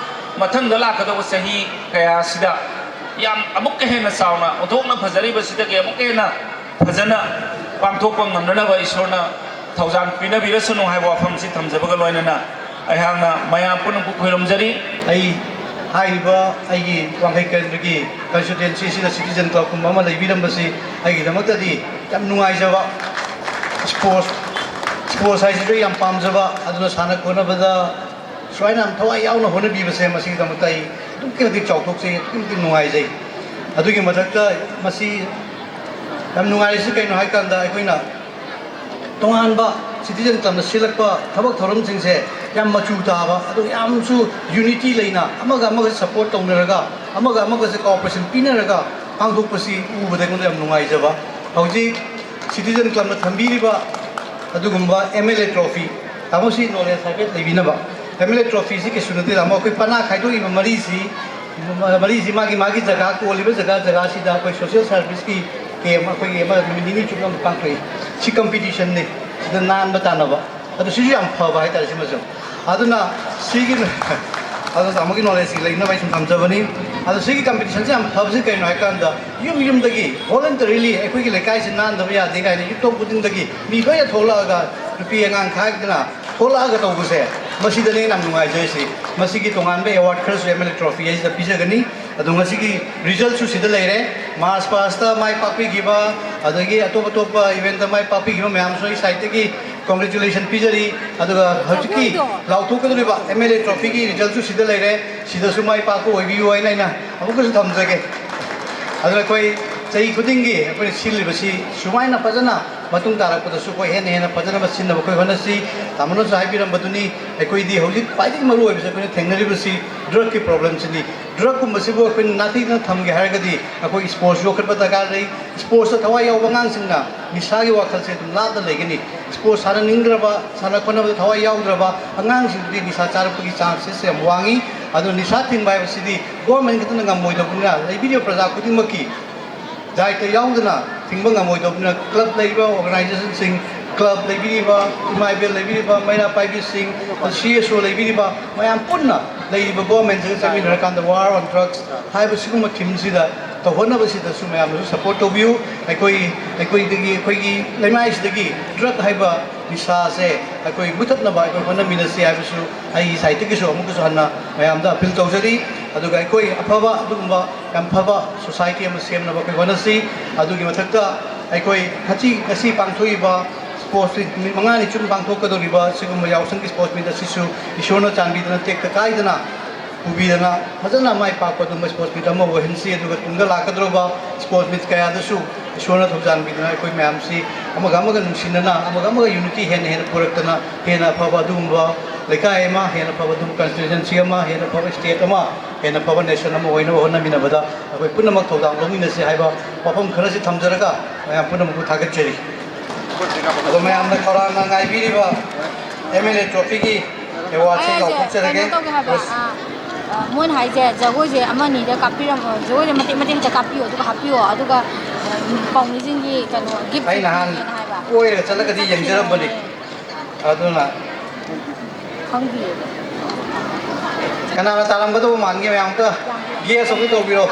ꯃꯊꯪꯗ ꯂꯥꯛꯀꯗꯧꯕ ꯆꯍꯤ ꯀꯌꯥ ꯑꯁꯤꯗ ꯌꯥꯝ ꯑꯃꯨꯛꯀ ꯍꯦꯟꯅ ꯆꯥꯎꯅ, ꯑꯣꯟꯊꯣꯛꯅ ꯐꯖꯔꯤꯕꯁꯤꯗꯒꯤ ꯑꯃꯨꯛꯀ ꯍꯦꯟꯅ ꯐꯖꯅ ꯄꯥꯡꯊꯣꯛꯄ ꯉꯝꯅꯅꯕ ꯏꯁꯣꯔꯅ ꯊꯧꯖꯥꯜ ꯄꯤꯅꯕꯤꯔꯁꯅꯨ ꯍꯥꯏꯕ ꯋꯥꯐꯝꯁꯤ ꯊꯝꯖꯕꯒ ꯂꯣꯏꯅꯅ ꯑꯩꯍꯥꯛꯅ ꯃꯌꯥꯝ ꯄꯨꯝꯅꯃꯛꯄꯨ ꯈꯨꯔꯨꯝꯖꯔꯤ꯫ ꯑꯩ ꯍꯥꯏꯔꯤꯕ ꯑꯩꯒꯤ ꯋꯥꯡꯈꯩ ꯀꯦꯟꯗ꯭ꯔꯒꯤ constituency ꯑꯁꯤꯗ Citizen Club ꯀꯨꯝꯕ ꯑꯃ ꯂꯩꯕꯤꯔꯝꯕꯁꯤ ꯑꯩꯒꯤꯗꯃꯛꯇꯗꯤ ꯌꯥꯝ ꯅꯨꯡꯉꯥꯏꯖꯕ, sports, sports ꯍꯥꯏꯁꯤꯁꯨ ꯌꯥꯝ ꯄꯥꯝꯖꯕ, ꯑꯗꯨꯅ ꯁꯥꯟꯅ ꯈꯣꯠꯅꯕꯗ ꯁꯨꯃꯥꯏꯅ ꯌꯥꯝ ꯊꯋꯥꯏ ꯌꯥꯎꯅ ꯍꯣꯠꯅꯕꯤꯕꯁꯦ ꯃꯁꯤꯒꯤꯗꯃꯛꯇ ꯑꯩ ꯑꯗꯨꯛꯀꯤ ꯃꯇꯤꯛ ꯆꯥꯎꯊꯣꯛꯆꯩ, ꯑꯗꯨꯛꯀꯤ ꯃꯇꯤꯛ ꯅꯨꯡꯉꯥꯏꯖꯩ꯫ ꯑꯗꯨꯒꯤ ꯃꯊꯛꯇ ꯃꯁꯤ ꯌꯥꯝ ꯅꯨꯡꯉꯥꯏꯔꯤꯁꯤ ꯀꯩꯅꯣ ꯍꯥꯏ ꯀꯥꯟꯗ ꯑꯩꯈꯣꯏꯅ ꯇꯣꯉꯥꯟꯕ Citizen Club ꯅ ꯁꯤꯜꯂꯛꯄ ꯊꯕꯛ ꯊꯧꯔꯝꯁꯤꯡꯁꯦ ꯌꯥꯝ ꯃꯆꯨ ꯇꯥꯕ, ꯑꯗꯨꯒ ꯌꯥꯝꯁꯨ unity ꯂꯩꯅ ꯑꯃꯒ ꯑꯃꯒ support ꯇꯧꯅꯔꯒ ꯑꯃꯒ ꯑꯃꯒꯁꯦ cooperation ꯄꯤꯅꯔꯒ ꯄꯥꯡꯊꯣꯛꯄꯁꯤ ꯎꯕꯗ ꯑꯩꯉꯣꯟꯗ ꯌꯥꯝ ꯅꯨꯡꯉꯥꯏꯖꯕ꯫ ꯍꯧꯖꯤꯛ Citizen Club ꯅ ꯊꯝꯕꯤꯔꯤꯕ ꯑꯗꯨꯒꯨꯝꯕ M L A trophy, ꯇꯥꯃꯣ ꯁꯤ knowledge ꯍꯥꯏꯐꯦꯠ ꯂꯩꯕꯤꯅꯕ꯫ M L A trophy ꯁꯤ ꯀꯩꯁꯨ ꯅꯠꯇꯦ ꯇꯥꯃꯣ, ꯑꯩꯈꯣꯏ ꯄꯅꯥ ꯈꯥꯏꯗꯣꯛꯏꯕ ꯃꯔꯤꯁꯤ, ꯃꯔꯤꯁꯤ ꯃꯥꯒꯤ ꯃꯥꯒꯤ ꯖꯒꯥ, ꯀꯣꯜꯂꯤꯕ ꯖꯒꯥ ꯖꯒꯥꯁꯤꯗ ꯑꯩꯈꯣꯏ social service ꯀꯤ camp ꯑꯩꯈꯣꯏꯒꯤ ꯑꯃ ꯅꯨꯃꯤꯠ ꯅꯤꯅꯤ ꯆꯨꯞꯅ ꯑꯃ ꯄꯥꯡꯊꯣꯛꯏ꯫ ꯁꯤ competition ꯅꯤ, ꯁꯤꯗ ꯅꯥꯟꯕ ꯇꯥꯟꯅꯕ꯫ ꯑꯗꯣ ꯁꯤꯁꯨ ꯌꯥꯝ ꯐꯕ ꯍꯥꯏꯇꯥꯔꯦ ꯁꯤꯃꯁꯨ꯫ ꯑꯗꯨꯅ ꯁꯤꯒꯤ ꯑꯗꯣ ꯇꯥꯃꯣꯒꯤ knowledge ꯁꯤ ꯂꯩꯅꯕ ꯑꯩ ꯁꯨꯝ ꯊꯝꯖꯕꯅꯤ꯫ ꯑꯗꯣ ꯁꯤꯒꯤ ꯀꯝꯄꯤꯇꯤꯁꯟꯁꯦ ꯌꯥꯝ ꯐꯕꯁꯤ ꯀꯩꯅꯣ ꯍꯥꯏꯀꯥꯟꯗ, ꯌꯨꯝ ꯌꯨꯝꯗꯒꯤ voluntarily ꯑꯩꯈꯣꯏꯒꯤ ꯂꯩꯀꯥꯏꯁꯤ ꯅꯥꯟꯗꯕ ꯌꯥꯗꯦ ꯀꯥꯏꯅ ꯌꯨꯝꯊꯣꯡ ꯈꯨꯗꯤꯡꯗꯒꯤ ꯃꯤ ꯂꯣꯏꯅ ꯊꯣꯛꯂꯛꯑꯒ, ꯅꯨꯄꯤ ꯑꯉꯥꯡ ꯈꯥꯏꯗꯅ ꯊꯣꯛꯂꯛꯑꯒ ꯇꯧꯕꯁꯦ, ꯃꯁꯤꯗꯅꯦ ꯑꯩꯅ ꯌꯥꯝ ꯅꯨꯡꯉꯥꯏꯖꯔꯤꯁꯤ꯫ ꯃꯁꯤꯒꯤ ꯇꯣꯉꯥꯟꯕ award ꯈꯔꯁꯨ MLA trophy ꯍꯥꯏꯁꯤꯗ ꯄꯤꯖꯒꯅꯤ꯫ ꯑꯗꯣ ꯉꯁꯤꯒꯤ resultꯁꯨ ꯁꯤꯗ ꯂꯩꯔꯦ꯫ March pastꯇ ꯃꯥꯏ ꯄꯥꯛꯄꯤꯈꯤꯕ, ꯑꯗꯒꯤ ꯑꯇꯣꯞ ꯑꯇꯣꯞꯄ eventꯇ ꯃꯥꯏ ꯄꯥꯛꯄꯤꯈꯤꯕ ꯃꯌꯥꯝꯁꯨ ꯑꯩ sideꯇꯒꯤ congratulation ꯄꯤꯖꯔꯤ꯫ ꯑꯗꯨꯒ ꯍꯧꯖꯤꯛꯀꯤ ꯂꯥꯎꯊꯣꯛꯀꯗꯧꯔꯤꯕ MLA trophyꯒꯤ resultꯁꯨ ꯁꯤꯗ ꯂꯩꯔꯦ꯫ ꯁꯤꯗꯁꯨ ꯃꯥꯏ ꯄꯥꯛꯄ ꯑꯣꯏꯕꯤꯌꯨ ꯍꯥꯏꯅ ꯑꯩꯅ ꯑꯃꯨꯛꯀꯁꯨ ꯊꯝꯖꯒꯦ꯫ ꯑꯗꯨꯅ ꯑꯩꯈꯣꯏ ꯆꯍꯤ ꯈꯨꯗꯤꯡꯒꯤ ꯑꯩꯈꯣꯏꯅ ꯁꯤꯜꯂꯤꯕꯁꯤ ꯁꯨꯃꯥꯏꯅ ꯐꯖꯅ ꯃꯇꯨꯡ ꯇꯥꯔꯛꯄꯗꯁꯨ ꯑꯩꯈꯣꯏ ꯍꯦꯟꯅ ꯍꯦꯟꯅ ꯐꯖꯅꯕ ꯁꯤꯟꯅꯕ ꯑꯩꯈꯣꯏ ꯍꯣꯠꯅꯁꯤ꯫ ꯇꯥꯃꯣꯅꯁꯨ ꯍꯥꯏꯕꯤꯔꯝꯕꯗꯨꯅꯤ, ꯑꯩꯈꯣꯏꯗꯤ ꯍꯧꯖꯤꯛ ꯈ꯭ꯋꯥꯏꯗꯒꯤ ꯃꯔꯨ ꯑꯣꯏꯕꯁꯦ ꯑꯩꯈꯣꯏꯅ ꯊꯦꯡꯅꯔꯤꯕꯁꯤ drugꯀꯤ problemꯁꯤꯅꯤ꯫ Drugꯀꯨꯝꯕꯁꯤꯕꯨ ꯑꯩꯈꯣꯏꯅ ꯅꯥꯊꯩꯗꯅ ꯊꯝꯒꯦ ꯍꯥꯏꯔꯒꯗꯤ ꯑꯩꯈꯣꯏ sports ꯌꯣꯛꯈꯠꯄ ꯗꯔꯀꯥꯔ ꯂꯩ꯫ Sportsꯇ ꯊꯋꯥꯏ ꯌꯥꯎꯕ ꯑꯉꯥꯡꯁꯤꯡꯅ ꯅꯤꯁꯥꯒꯤ ꯋꯥꯈꯜꯁꯦ ꯑꯗꯨꯝ ꯂꯥꯞꯅ ꯂꯩꯒꯅꯤ꯫ Sports ꯁꯥꯟꯅꯅꯤꯡꯗ꯭ꯔꯕ, ꯁꯥꯟꯅ ꯈꯣꯠꯅꯕꯗ ꯊꯋꯥꯏ ꯌꯥꯎꯗ꯭ꯔꯕ ꯑꯉꯥꯡꯁꯤꯡꯗꯨꯗꯤ ꯅꯤꯁꯥ ꯆꯥꯔꯛꯄꯒꯤ chances ꯌꯥꯝ ꯋꯥꯡꯉꯤ꯫ ꯑꯗꯨꯅ ꯅꯤꯁꯥ ꯊꯤꯡꯕ ꯍꯥꯏꯕꯁꯤꯗꯤ government ꯈꯛꯇꯅ ꯉꯝꯃꯣꯏꯗꯕꯅꯤꯅ, ꯂꯩꯕꯤꯔꯤꯕ ꯄ꯭ꯔꯖꯥ ꯈꯨꯗꯤꯡꯃꯛꯀꯤ ꯗꯥꯏꯇ ꯌꯥꯎꯗꯅ ꯊꯤꯡꯕ ꯉꯝꯃꯣꯏꯗꯕꯅꯤꯅ, club ꯂꯩꯔꯤꯕ organizationꯁꯤꯡ, club ꯂꯩꯕꯤꯔꯤꯕ, ꯏꯃꯥ ꯏꯕꯦꯜ ꯂꯩꯕꯤꯔꯤꯕ, ꯃꯩꯔꯥ ꯄꯥꯏꯕꯤꯁꯤꯡ, CSO ꯂꯩꯕꯤꯔꯤꯕ ꯃꯌꯥꯝ ꯄꯨꯟꯅ ꯂꯩꯔꯤꯕ governmentꯁꯤꯒ ꯆꯠꯃꯤꯟꯅꯔꯀꯥꯟꯗ War on Drugs ꯍꯥꯏꯕ ꯁꯤꯒꯨꯝꯕ themeꯁꯤꯗ ꯇꯧꯍꯣꯠꯅꯕꯁꯤꯗꯁꯨ ꯃꯌꯥꯝꯅꯁꯨ support ꯇꯧꯕꯤꯌꯨ꯫ ꯑꯩꯈꯣꯏ, ꯑꯩꯈꯣꯏꯗꯒꯤ, ꯑꯩꯈꯣꯏꯒꯤ ꯂꯩꯃꯥꯏꯁꯤꯗꯒꯤ drug ꯍꯥꯏꯕ ꯅꯤꯁꯥꯁꯦ ꯑꯩꯈꯣꯏ ꯃꯨꯊꯠꯅꯕ ꯑꯩꯈꯣꯏ ꯍꯣꯠꯅꯃꯤꯟꯅꯁꯤ ꯍꯥꯏꯕꯁꯨ ꯑꯩꯒꯤ sideꯇꯒꯤꯁꯨ ꯑꯃꯨꯛꯀꯁꯨ ꯍꯟꯅ ꯃꯌꯥꯝꯗ appeal ꯇꯧꯖꯔꯤ꯫ ꯑꯗꯨꯒ ꯑꯩꯈꯣꯏ ꯑꯐꯕ ꯑꯗꯨꯒꯨꯝꯕ ꯌꯥꯝ ꯐꯕ society ꯑꯃ ꯁꯦꯝꯅꯕ ꯑꯩꯈꯣꯏ ꯍꯣꯠꯅꯁꯤ꯫ ꯑꯗꯨꯒꯤ ꯃꯊꯛꯇ ꯑꯩꯈꯣꯏ ꯉꯁꯤ, ꯉꯁꯤ ꯄꯥꯡꯊꯣꯛꯏꯕ sports meet, ꯅꯨꯃꯤꯠ ꯃꯉꯥꯅꯤ ꯆꯨꯞꯅ ꯄꯥꯡꯊꯣꯛꯀꯗꯧꯔꯤꯕ ꯁꯤꯒꯨꯝꯕ ꯌꯥꯎꯁꯪꯒꯤ sports meet ꯑꯁꯤꯁꯨ ꯏꯁꯣꯔꯅ ꯆꯥꯟꯕꯤꯗꯨꯅ ꯇꯦꯛꯇ ꯀꯥꯏꯗꯅ ꯄꯨꯕꯤꯗꯅ ꯐꯖꯅ ꯃꯥꯏ ꯄꯥꯛꯄ ꯑꯗꯨꯒꯨꯝꯕ sports meet ꯑꯃ ꯑꯣꯏꯍꯟꯁꯤ꯫ ꯑꯗꯨꯒ ꯇꯨꯡꯗ ꯂꯥꯛꯀꯗꯧꯔꯕ sports meet ꯀꯌꯥꯗꯁꯨ ꯏꯁꯣꯔꯅ ꯊꯧꯖꯥꯟꯕꯤꯗꯨꯅ ꯑꯩꯈꯣꯏ ꯃꯌꯥꯝꯁꯤ ꯑꯃꯒ ꯑꯃꯒ ꯅꯨꯡꯁꯤꯅꯅ, ꯑꯃꯒ ꯑꯃꯒ unity ꯍꯦꯟꯅ ꯍꯦꯟꯅ ꯄꯨꯔꯛꯇꯅ, ꯍꯦꯟꯅ ꯑꯐꯕ ꯑꯗꯨꯒꯨꯝꯕ ꯂꯩꯀꯥꯏ ꯑꯃ, ꯍꯦꯟꯅ ꯐꯕ ꯑꯗꯨꯒꯨꯝꯕ constituency ꯑꯃ, ꯍꯦꯟꯅ ꯐꯕ state ꯑꯃ, ꯍꯦꯟꯅ ꯐꯕ nation ꯑꯃ ꯑꯣꯏꯅꯕ ꯍꯣꯠꯅꯃꯤꯟꯅꯕꯗ ꯑꯩꯈꯣꯏ ꯄꯨꯝꯅꯃꯛ ꯊꯧꯗꯥꯡ ꯂꯧꯃꯤꯟꯅꯁꯤ ꯍꯥꯏꯕ ꯋꯥꯐꯝ ꯈꯔꯁꯤ ꯊꯝꯖꯔꯒ ꯃꯌꯥꯝ ꯄꯨꯝꯅꯃꯛꯄꯨ ꯊꯥꯒꯠꯆꯔꯤ꯫ ꯑꯗꯣ ꯃꯌꯥꯝꯅ ꯈꯧꯔꯥꯡꯅ ꯉꯥꯏꯕꯤꯔꯤꯕ MLA trophyꯒꯤ awardꯁꯤ ꯑꯩ ꯍꯧꯖꯤꯛ ꯂꯥꯎꯊꯣꯛꯆꯔꯒꯦ꯫ ꯀꯩꯅꯣ ꯇꯧꯒꯦ ꯍꯥꯏꯕ, ꯑ, ꯑ, ꯃꯣꯏꯅ ꯍꯥꯏꯁꯦ ꯖꯒꯣꯏꯁꯦ ꯑꯃ ꯑꯅꯤꯗ ꯀꯥꯞꯄꯤꯔꯝꯃꯣ, ꯖꯒꯣꯏꯁꯦ ꯃꯇꯦꯛ ꯃꯇꯦꯛ ꯑꯝꯇ ꯀꯥꯞꯄꯤꯌꯣ, ꯑꯗꯨꯒ ꯍꯥꯞꯄꯤꯌꯣ, ꯑꯗꯨꯒ, ꯑ, ꯄꯥꯎꯃꯤꯁꯤꯡꯒꯤ ꯀꯩꯅꯣ gift ꯑꯩ ꯅꯍꯥꯟ ꯄꯤꯒꯦꯅ ꯍꯥꯏꯕ꯫ ꯀꯣꯏꯔꯒ ꯆꯠꯂꯒꯗꯤ ꯌꯦꯡꯖꯔꯝꯕꯅꯤ꯫ ꯑꯗꯨꯅ ꯈꯪꯗꯤꯌꯦ꯫ ꯀꯅꯥꯅ ꯇꯥꯔꯝꯒꯗꯧꯕ ꯃꯥꯟꯒꯦ ꯃꯌꯥꯝ ꯑꯝꯇ? ꯒꯦꯁ ꯑꯃꯨꯛ ꯇꯧꯕꯤꯔꯣ꯫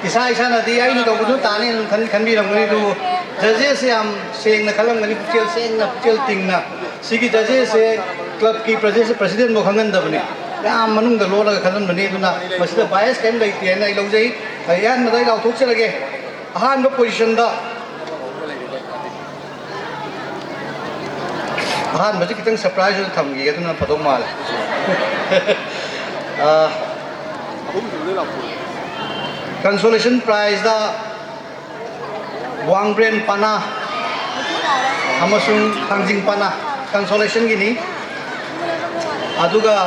ꯏꯁꯥ ꯏꯁꯥꯅꯗꯤ ꯑꯩꯅ ꯇꯧꯕꯗꯨ ꯇꯥꯅꯤ ꯑꯗꯨꯝ ꯈꯟ- ꯈꯟꯕꯤꯔꯝꯒꯅꯤ, ꯑꯗꯨꯕꯨ ꯖꯖꯦꯁꯁꯦ ꯌꯥꯝ ꯁꯦꯡꯅ ꯈꯜꯂꯝꯒꯅꯤ, ꯄꯨꯛꯆꯦꯜ ꯁꯦꯡꯅ, ꯄꯨꯛꯆꯦꯜ ꯇꯤꯡꯅ꯫ ꯁꯤꯒꯤ ꯖꯖꯦꯁꯁꯦ ꯀ꯭ꯂꯕꯀꯤ ꯄ꯭ꯔꯁꯤ- ꯄ꯭ꯔꯁꯤꯗꯦꯟꯕꯨ ꯈꯪꯍꯟꯗꯕꯅꯤ, ꯌꯥꯝ ꯃꯅꯨꯡꯗ ꯂꯣꯠꯂꯒ ꯈꯜꯍꯟꯕꯅꯤ꯫ ꯑꯗꯨꯅ ꯃꯁꯤꯗ ꯕꯥꯏꯁ ꯀꯔꯤꯝ ꯂꯩꯇꯦ ꯍꯥꯏꯅ ꯑꯩ ꯂꯧꯖꯩ꯫ ꯑꯩ ꯑꯍꯥꯟꯕꯗ ꯑꯩ ꯂꯥꯎꯊꯣꯛꯆꯔꯒꯦ꯫ ꯑꯍꯥꯟꯕ ꯄꯣꯖꯤꯁꯟꯗ ꯑꯍꯥꯟꯕꯁꯤ ꯈꯤꯇꯪ ꯁꯔꯄ꯭ꯔꯥꯏꯖ ꯑꯣꯏꯅ ꯊꯝꯈꯤꯒꯦ, ꯑꯗꯨꯅ ꯐꯗꯧ ꯃꯥꯜꯂꯦ꯫ ꯀꯟꯁꯣꯂꯦꯁꯟ ꯄ꯭ꯔꯥꯏꯖꯇ ꯋꯥꯡꯕ꯭ꯔꯦꯟ ꯄꯅꯥ ꯑꯃꯁꯨꯡ ꯊꯥꯡꯖꯤꯡ ꯄꯅꯥ ꯀꯟꯁꯣꯂꯦꯁꯟꯒꯤꯅꯤ꯫ ꯑꯗꯨꯒ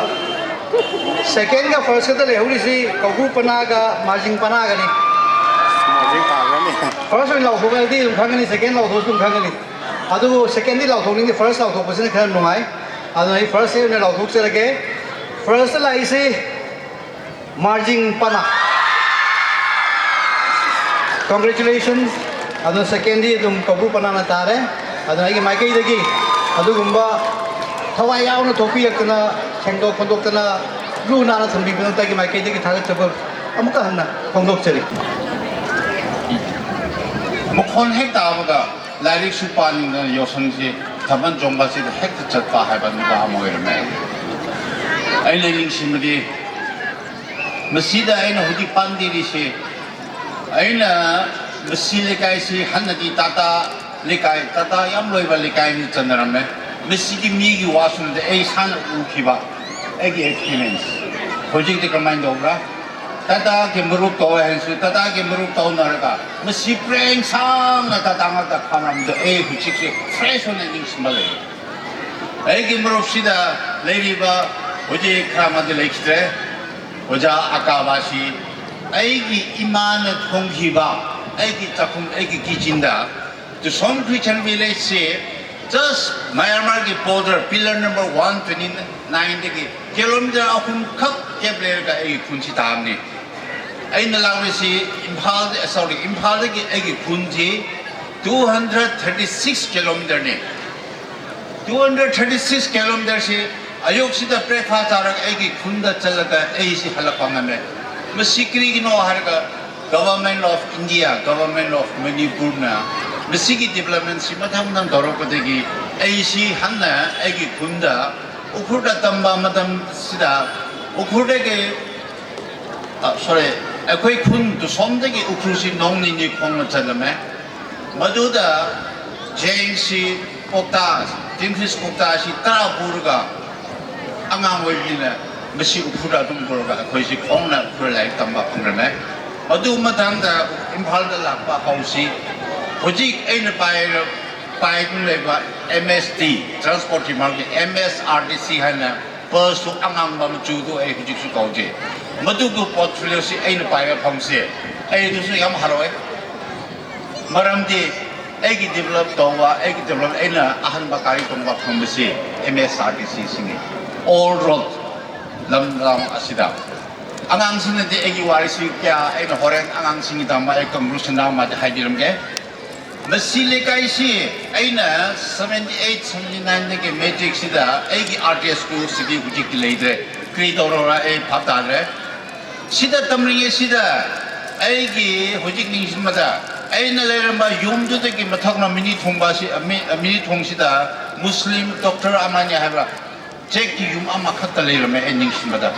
ꯁꯦꯀꯦꯟꯒ ꯐꯥꯔꯁꯀꯗ ꯂꯩꯍꯧꯔꯤꯁꯤ ꯀꯧꯕ꯭ꯔꯨ ꯄꯅꯥꯒ ꯃꯥꯔꯖꯤꯡ ꯄꯅꯥꯒꯅꯤ꯫ ꯃꯥꯔꯖꯤꯡ ꯄꯅꯥꯒꯅꯤ꯫ ꯐꯥꯔꯁ ꯑꯣꯏꯅ ꯂꯥꯎꯊꯣꯛꯑꯗꯤ ꯑꯗꯨꯝ ꯈꯪꯒꯅꯤ, ꯁꯦꯀꯦꯟ ꯂꯥꯎꯊꯣꯛꯑꯁꯨ ꯑꯗꯨꯝ ꯈꯪꯒꯅꯤ꯫ ꯑꯗꯨꯕꯨ ꯁꯦꯀꯦꯟꯗꯤ ꯂꯥꯎꯊꯣꯛꯅꯤꯡꯗꯦ, ꯐꯥꯔꯁ ꯂꯥꯎꯊꯣꯛꯄꯁꯤꯅ ꯈꯔ ꯅꯨꯡꯉꯥꯏ꯫ ꯑꯗꯨꯅ ꯑꯩ ꯐꯥꯔꯁꯁꯦ ꯑꯣꯏꯅ ꯂꯥꯎꯊꯣꯛꯆꯔꯒꯦ꯫ ꯐꯥꯔꯁꯇ ꯂꯥꯛꯏꯁꯤ ꯃꯥꯔꯖꯤꯡ ꯄꯅꯥ꯫ Congratulations꯫ ꯑꯗꯣ ꯁꯦꯀꯦꯟꯗꯤ ꯑꯗꯨꯝ ꯀꯧꯕ꯭ꯔꯨ ꯄꯅꯥꯅ ꯇꯥꯔꯦ꯫ ꯑꯗꯨꯅ ꯑꯩꯒꯤ ꯃꯥꯏꯀꯩꯗꯒꯤ ꯑꯗꯨꯒꯨꯝꯕ ꯊꯋꯥꯏ ꯌꯥꯎꯅ ꯊꯣꯛꯄꯤꯔꯛꯇꯅ, ꯁꯦꯡꯗꯣꯛ ꯈꯣꯠꯇꯣꯛꯇꯅ, ꯂꯨ ꯅꯥꯟꯅ ꯊꯝꯕꯤꯕꯗꯛꯇ ꯑꯩꯒꯤ ꯃꯥꯏꯀꯩꯗꯒꯤ ꯊꯥꯒꯠꯆꯕ ꯑꯃꯨꯛꯀ ꯍꯟꯅ ꯐꯣꯡꯗꯣꯛꯆꯔꯤ꯫ ꯃꯈꯣꯟ ꯍꯦꯛ ꯇꯥꯕꯒ ꯂꯥꯏꯔꯤꯛꯁꯨ ꯄꯥꯅꯤꯡꯗꯅ ꯌꯥꯎꯁꯪꯁꯤ ꯊꯥꯕꯜ ꯆꯣꯡꯕꯁꯤꯗ ꯍꯦꯛꯇ ꯆꯠꯄ ꯍꯥꯏꯕ ꯅꯨꯄꯥ ꯑꯃ ꯑꯣꯏꯔꯝꯃꯦ꯫ ꯑꯩꯅ ꯅꯤꯡꯁꯤꯡꯕꯗꯤ ꯃꯁꯤꯗ ꯑꯩꯅ ꯍꯧꯖꯤꯛ ꯄꯥꯟꯕꯤꯔꯤꯁꯤ, ꯑꯩꯅ ꯃꯁꯤ ꯂꯩꯀꯥꯏꯁꯤ ꯍꯥꯟꯅꯗꯤ ꯇꯥꯇꯥ ꯂꯩꯀꯥꯏ, ꯇꯥꯇꯥ ꯌꯥꯝ ꯂꯣꯏꯕ ꯂꯩꯀꯥꯏꯅꯤ ꯆꯟꯅꯔꯝꯃꯦ꯫ ꯃꯁꯤꯗꯤ ꯃꯤꯒꯤ ꯋꯥꯁꯨ ꯅꯠꯇꯦ, ꯑꯩ ꯏꯁꯥꯅ ꯎꯈꯤꯕ ꯑꯩꯒꯤ ꯑꯦꯛꯁꯄꯤꯔꯤꯌꯦꯟꯁ꯫ ꯍꯧꯖꯤꯛꯇꯤ ꯀꯃꯥꯏꯅ ꯇꯧꯕ꯭ꯔꯥ? ꯇꯥꯇꯥꯒꯤ ꯃꯔꯨꯞ ꯇꯧꯋꯦ ꯍꯥꯏꯔꯁꯨ, ꯇꯥꯇꯥꯒꯤ ꯃꯔꯨꯞ ꯇꯧꯅꯔꯒ ꯃꯁꯤ ꯄꯔꯦꯡ ꯁꯥꯡꯅ ꯇꯥꯇꯥ ꯉꯥꯛꯇ ꯈꯥꯝꯂꯝꯕꯗꯣ ꯑꯩ ꯍꯧꯖꯤꯛꯁꯦ ꯐ꯭ꯔꯦꯁ ꯑꯣꯏꯅ ꯅꯤꯡꯁꯤꯡꯕ ꯂꯩ꯫ ꯑꯩꯒꯤ ꯃꯔꯨꯞꯁꯤꯗ ꯂꯩꯔꯤꯕ ꯍꯧꯖꯤꯛ ꯈꯔ ꯑꯃꯗꯤ ꯂꯩꯈꯤꯗ꯭ꯔꯦ꯫ ꯑꯣꯖꯥ ꯑꯀꯥꯕꯥꯁꯤ ꯑꯩꯒꯤ ꯏꯃꯥꯅ ꯊꯣꯡꯈꯤꯕ ꯑꯩꯒꯤ ꯆꯥꯛꯈꯨꯝ, ꯑꯩꯒꯤ ꯀꯤꯆꯟꯗ, ꯇꯨꯁꯣꯝ ꯈ꯭ꯔꯤꯁꯇꯤꯌꯟ ꯚꯤꯂꯦꯖꯁꯤ just ꯃꯌꯥꯟꯃꯥꯔꯒꯤ border, pillar number one twenty nineꯗꯒꯤ ꯀꯤꯂꯣꯃꯤꯇꯔ ꯑꯍꯨꯝ ꯈꯛ gap ꯂꯩꯔꯒ ꯑꯩꯒꯤ ꯈꯨꯟꯁꯤ ꯇꯥꯕꯅꯤ꯫ ꯑꯩꯅ ꯂꯥꯛꯂꯤꯁꯤ ꯏꯝꯐꯥꯜ, sorry, ꯏꯝꯐꯥꯜꯗꯒꯤ ꯑꯩꯒꯤ ꯈꯨꯟꯁꯤ two hundred thirty six kilometerꯅꯤ꯫ Two hundred thirty six kilometerꯁꯤ ꯑꯌꯨꯛꯁꯤꯗ breakfast ꯆꯥꯔꯒ ꯑꯩꯒꯤ ꯈꯨꯟꯗ ꯆꯠꯂꯒ ꯑꯩꯁꯤ ꯍꯜꯂꯛꯄ ꯉꯝꯃꯦ꯫ ꯃꯁꯤ ꯀꯔꯤꯒꯤꯅꯣ ꯍꯥꯏꯔꯒ, Government of India, Government of Manipurꯅ ꯃꯁꯤꯒꯤ developmentꯁꯤ ꯃꯊꯪ ꯃꯊꯪ ꯇꯧꯔꯛꯄꯗꯒꯤ ꯑꯩꯁꯤ ꯍꯟꯅ ꯑꯩꯒꯤ ꯈꯨꯟꯗ ꯎꯈ꯭ꯔꯨꯜꯗ ꯇꯝꯕ ꯃꯇꯝꯁꯤꯗ, ꯎꯈ꯭ꯔꯨꯜꯗꯒꯤ, ꯑ, sorry, ꯑꯩꯈꯣꯏ ꯈꯨꯟ ꯇꯨꯁꯣꯝꯗꯒꯤ ꯎꯈ꯭ꯔꯨꯜꯁꯤ ꯅꯣꯡ ꯅꯤꯅꯤ ꯈꯣꯡꯅ ꯆꯠꯂꯝꯃꯦ꯫ ꯃꯗꯨꯗ ꯆꯦꯡꯁꯤ ꯀꯧꯇꯥ, ꯇꯤꯟꯐꯤꯁ ꯀꯧꯇꯥꯁꯤ ꯇꯔꯥ ꯄꯨꯔꯒ, ꯑꯉꯥꯡ ꯑꯣꯏꯕꯅꯤꯅ ꯃꯁꯤ ꯎꯈ꯭ꯔꯨꯜꯗ ꯑꯗꯨꯝ ꯄꯨꯔꯒ ꯑꯩꯈꯣꯏꯁꯤ ꯈꯣꯡꯅ ꯎꯈ꯭ꯔꯨꯜ ꯂꯥꯏꯔꯤꯛ ꯇꯝꯕ ꯐꯪꯂꯝꯃꯦ꯫ ꯃꯗꯨ ꯃꯊꯪꯗ ꯏꯝꯐꯥꯜꯗ ꯂꯥꯛꯄ ꯍꯧꯁꯤ꯫ ꯍꯧꯖꯤꯛ ꯑꯩꯅ ꯄꯥꯏꯔ-, ꯄꯥꯏꯗꯨꯅ ꯂꯩꯕ M S T, transport departmentꯀꯤ M S R T C ꯍꯥꯏꯅ busꯇꯨ ꯑꯉꯥꯡꯕ ꯃꯆꯨꯗꯨ ꯑꯩ ꯍꯧꯖꯤꯛꯁꯨ ꯇꯧꯖꯩ꯫ ꯃꯗꯨꯒꯤ portfolioꯁꯤ ꯑꯩꯅ ꯄꯥꯏꯕ ꯐꯪꯁꯦ, ꯑꯩ ꯑꯗꯨꯁꯨ ꯌꯥꯝ ꯍꯔꯥꯎꯋꯦ꯫ ꯃꯔꯝꯗꯤ ꯑꯩꯒꯤ develop ꯇꯧꯕ, ꯑꯩꯒꯤ develop, ꯑꯩꯅ ꯑꯍꯥꯟꯕ ꯒꯥꯔꯤ ꯇꯣꯡꯕ ꯐꯪꯕꯁꯤ M S R T Cꯁꯤꯅꯤ, all road ꯂꯝꯗꯝ ꯑꯁꯤꯗ꯫ ꯑꯉꯥꯡꯁꯤꯡꯅꯗꯤ ꯑꯩꯒꯤ ꯋꯥꯔꯤꯁꯤ ꯀꯌꯥ, ꯑꯩꯅ ꯍꯣꯔꯦꯟ ꯑꯉꯥꯡꯁꯤꯡꯒꯤꯗꯃꯛ ꯑꯩ conclusionꯗ ꯑꯃꯗꯤ ꯍꯥꯏꯕꯤꯔꯝꯒꯦ꯫ ꯃꯁꯤ ꯂꯩꯀꯥꯏꯁꯤ ꯑꯩꯅ seventy eight, seventy nineꯗꯒꯤ matricꯁꯤꯗ ꯑꯩꯒꯤ R T S schoolꯁꯤꯗꯤ ꯍꯧꯖꯤꯛꯇꯤ ꯂꯩꯇ꯭ꯔꯦ꯫ ꯀꯔꯤ ꯇꯧꯔꯕ꯭ꯔꯥ ꯑꯩ ꯚꯥꯞ ꯇꯥꯗ꯭ꯔꯦ꯫ ꯁꯤꯗ ꯇꯝꯂꯤꯉꯩꯁꯤꯗ ꯑꯩꯒꯤ ꯍꯧꯖꯤꯛ ꯅꯤꯡꯁꯤꯡꯕꯗ, ꯑꯩꯅ ꯂꯩꯔꯝꯕ ꯌꯨꯝꯗꯨꯗꯒꯤ ꯃꯊꯛꯅ ꯃꯤꯅꯤ ꯊꯣꯡꯕ ꯑꯁꯤ, ꯃꯤ-, ꯃꯤꯅꯤ ꯊꯣꯡꯁꯤꯗ ꯃꯨꯁꯂꯤꯝ doctor ꯑꯃꯅꯤ ꯍꯥꯏꯕ꯭ꯔꯥ, ꯆꯦꯛꯀꯤ ꯌꯨꯝ ꯑꯃꯈꯛꯇ ꯂꯩꯔꯝꯃꯦ ꯑꯩ ꯅꯤꯡꯁꯤꯡꯕꯗ꯫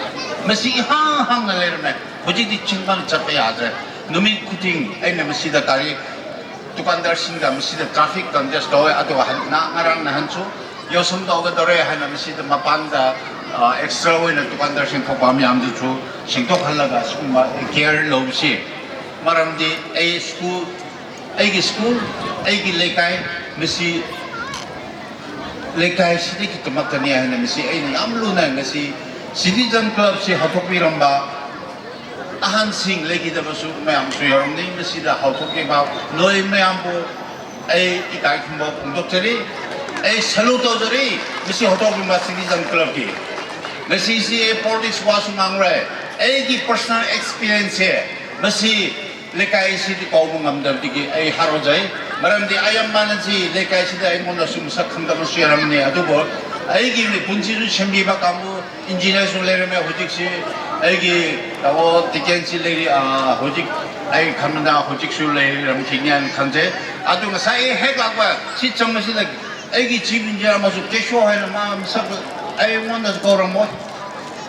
ꯃꯁꯤ ꯏꯍꯥꯡ ꯍꯥꯡꯅ ꯂꯩꯔꯝꯃꯦ꯫ ꯍꯧꯖꯤꯛꯇꯤ ꯆꯤꯡꯕ ꯆꯠꯄ ꯌꯥꯗ꯭ꯔꯦ꯫ ꯅꯨꯃꯤꯠ ꯈꯨꯗꯤꯡ ꯑꯩꯅ ꯃꯁꯤꯗ ꯒꯥꯔꯤ ꯗꯨꯀꯥꯟꯗꯥꯔꯁꯤꯡꯒ ꯃꯁꯤꯗ traffic contest ꯇꯧꯋꯦ꯫ ꯑꯗꯨꯒ ꯍꯟ-, ꯅ-, ꯉꯔꯥꯡ ꯅꯍꯥꯟꯁꯨ ꯌꯥꯎꯁꯪ ꯇꯧꯒꯗꯧꯔꯦ ꯍꯥꯏꯅ ꯃꯁꯤꯗ ꯃꯄꯥꯟꯗ, ꯑ, extra ꯑꯣꯏꯅ ꯗꯨꯀꯥꯟꯗꯥꯔꯁꯤꯡ ꯊꯣꯛꯄ ꯃꯌꯥꯝꯗꯨꯁꯨ ꯁꯦꯡꯗꯣꯛꯍꯜꯂꯒ ꯑꯁꯤꯒꯨꯝꯕ care ꯂꯧꯕꯁꯤ꯫ ꯃꯔꯝꯗꯤ ꯑꯩ school, ꯑꯩꯒꯤ school, ꯑꯩꯒꯤ ꯂꯩꯀꯥꯏ, ꯃꯁꯤ ꯂꯩꯀꯥꯏꯁꯤꯗꯒꯤꯗꯃꯛꯇꯅꯤ ꯍꯥꯏꯅ ꯃꯁꯤ ꯑꯩꯅ ꯌꯥꯝ ꯂꯨꯅ ꯉꯁꯤ Citizen Clubꯁꯤ ꯍꯧꯗꯣꯛꯄꯤꯔꯝꯕ ꯑꯍꯟꯁꯤꯡ ꯂꯩꯈꯤꯗꯕꯁꯨ ꯃꯌꯥꯝꯁꯨ ꯌꯥꯎꯔꯝꯅꯤ꯫ ꯃꯁꯤꯗ ꯍꯧꯗꯣꯛꯄꯤꯕ ꯅꯣꯏ ꯃꯌꯥꯝꯕꯨ ꯑꯩ ꯏꯀꯥꯏ ꯈꯨꯝꯅꯕ ꯐꯣꯡꯗꯣꯛꯆꯔꯤ꯫ ꯑꯩ salute ꯇꯧꯖꯔꯤ꯫ ꯃꯁꯤ ꯍꯧꯗꯣꯛꯄꯤꯕ Citizen Clubꯀꯤ꯫ ꯉꯁꯤꯁꯤ ꯑꯩ politics ꯋꯥꯁꯨ ꯉꯥꯡꯂꯣꯏ꯫ ꯑꯩꯒꯤ personal experienceꯁꯦ ꯃꯁꯤ ꯂꯩꯀꯥꯏꯁꯤꯗꯤ ꯀꯥꯎꯕ ꯉꯝꯗꯕꯗꯒꯤ ꯑꯩ ꯍꯔꯥꯎꯖꯩ꯫ ꯃꯔꯝꯗꯤ ꯑꯌꯥꯝꯕꯅ ꯁꯤ ꯂꯩꯀꯥꯏꯁꯤꯗ ꯑꯩꯉꯣꯟꯗꯁꯨ ꯃꯁꯛ ꯈꯪꯗꯕꯁꯨ ꯌꯥꯎꯔꯝꯅꯤ꯫ ꯑꯗꯨꯕꯨ ꯑꯩꯒꯤ ꯄꯨꯟꯁꯤꯁꯨ ꯁꯦꯝꯕꯤꯕ ꯀꯥꯡꯕꯨ engineerꯁꯨ ꯂꯩꯔꯝꯃꯦ꯫ ꯍꯧꯖꯤꯛꯁꯤ ꯑꯩꯒꯤ ꯇꯥꯃꯣ ꯇꯤꯀꯦꯟꯁꯤ ꯂꯩꯔꯤ, ꯑ, ꯍꯧꯖꯤꯛ ꯑꯩ ꯈꯟꯕꯗ ꯍꯧꯖꯤꯛꯁꯨ ꯂꯩꯔꯝꯈꯤꯅꯤ ꯍꯥꯏꯅ ꯈꯟꯖꯩ꯫ ꯑꯗꯨ ꯉꯁꯥꯏ ꯑꯩ ꯍꯦꯛ ꯂꯥꯛꯄ ꯁꯤ ꯆꯪꯕꯁꯤꯗ ꯑꯩꯒꯤ chief engineer ꯑꯃꯁꯨ ꯀꯦꯁꯣ ꯍꯥꯏꯅ ꯃꯥ ꯃꯁꯛ ꯑꯩꯉꯣꯟꯗꯁꯨ ꯀꯧꯔꯝꯃꯣꯏ,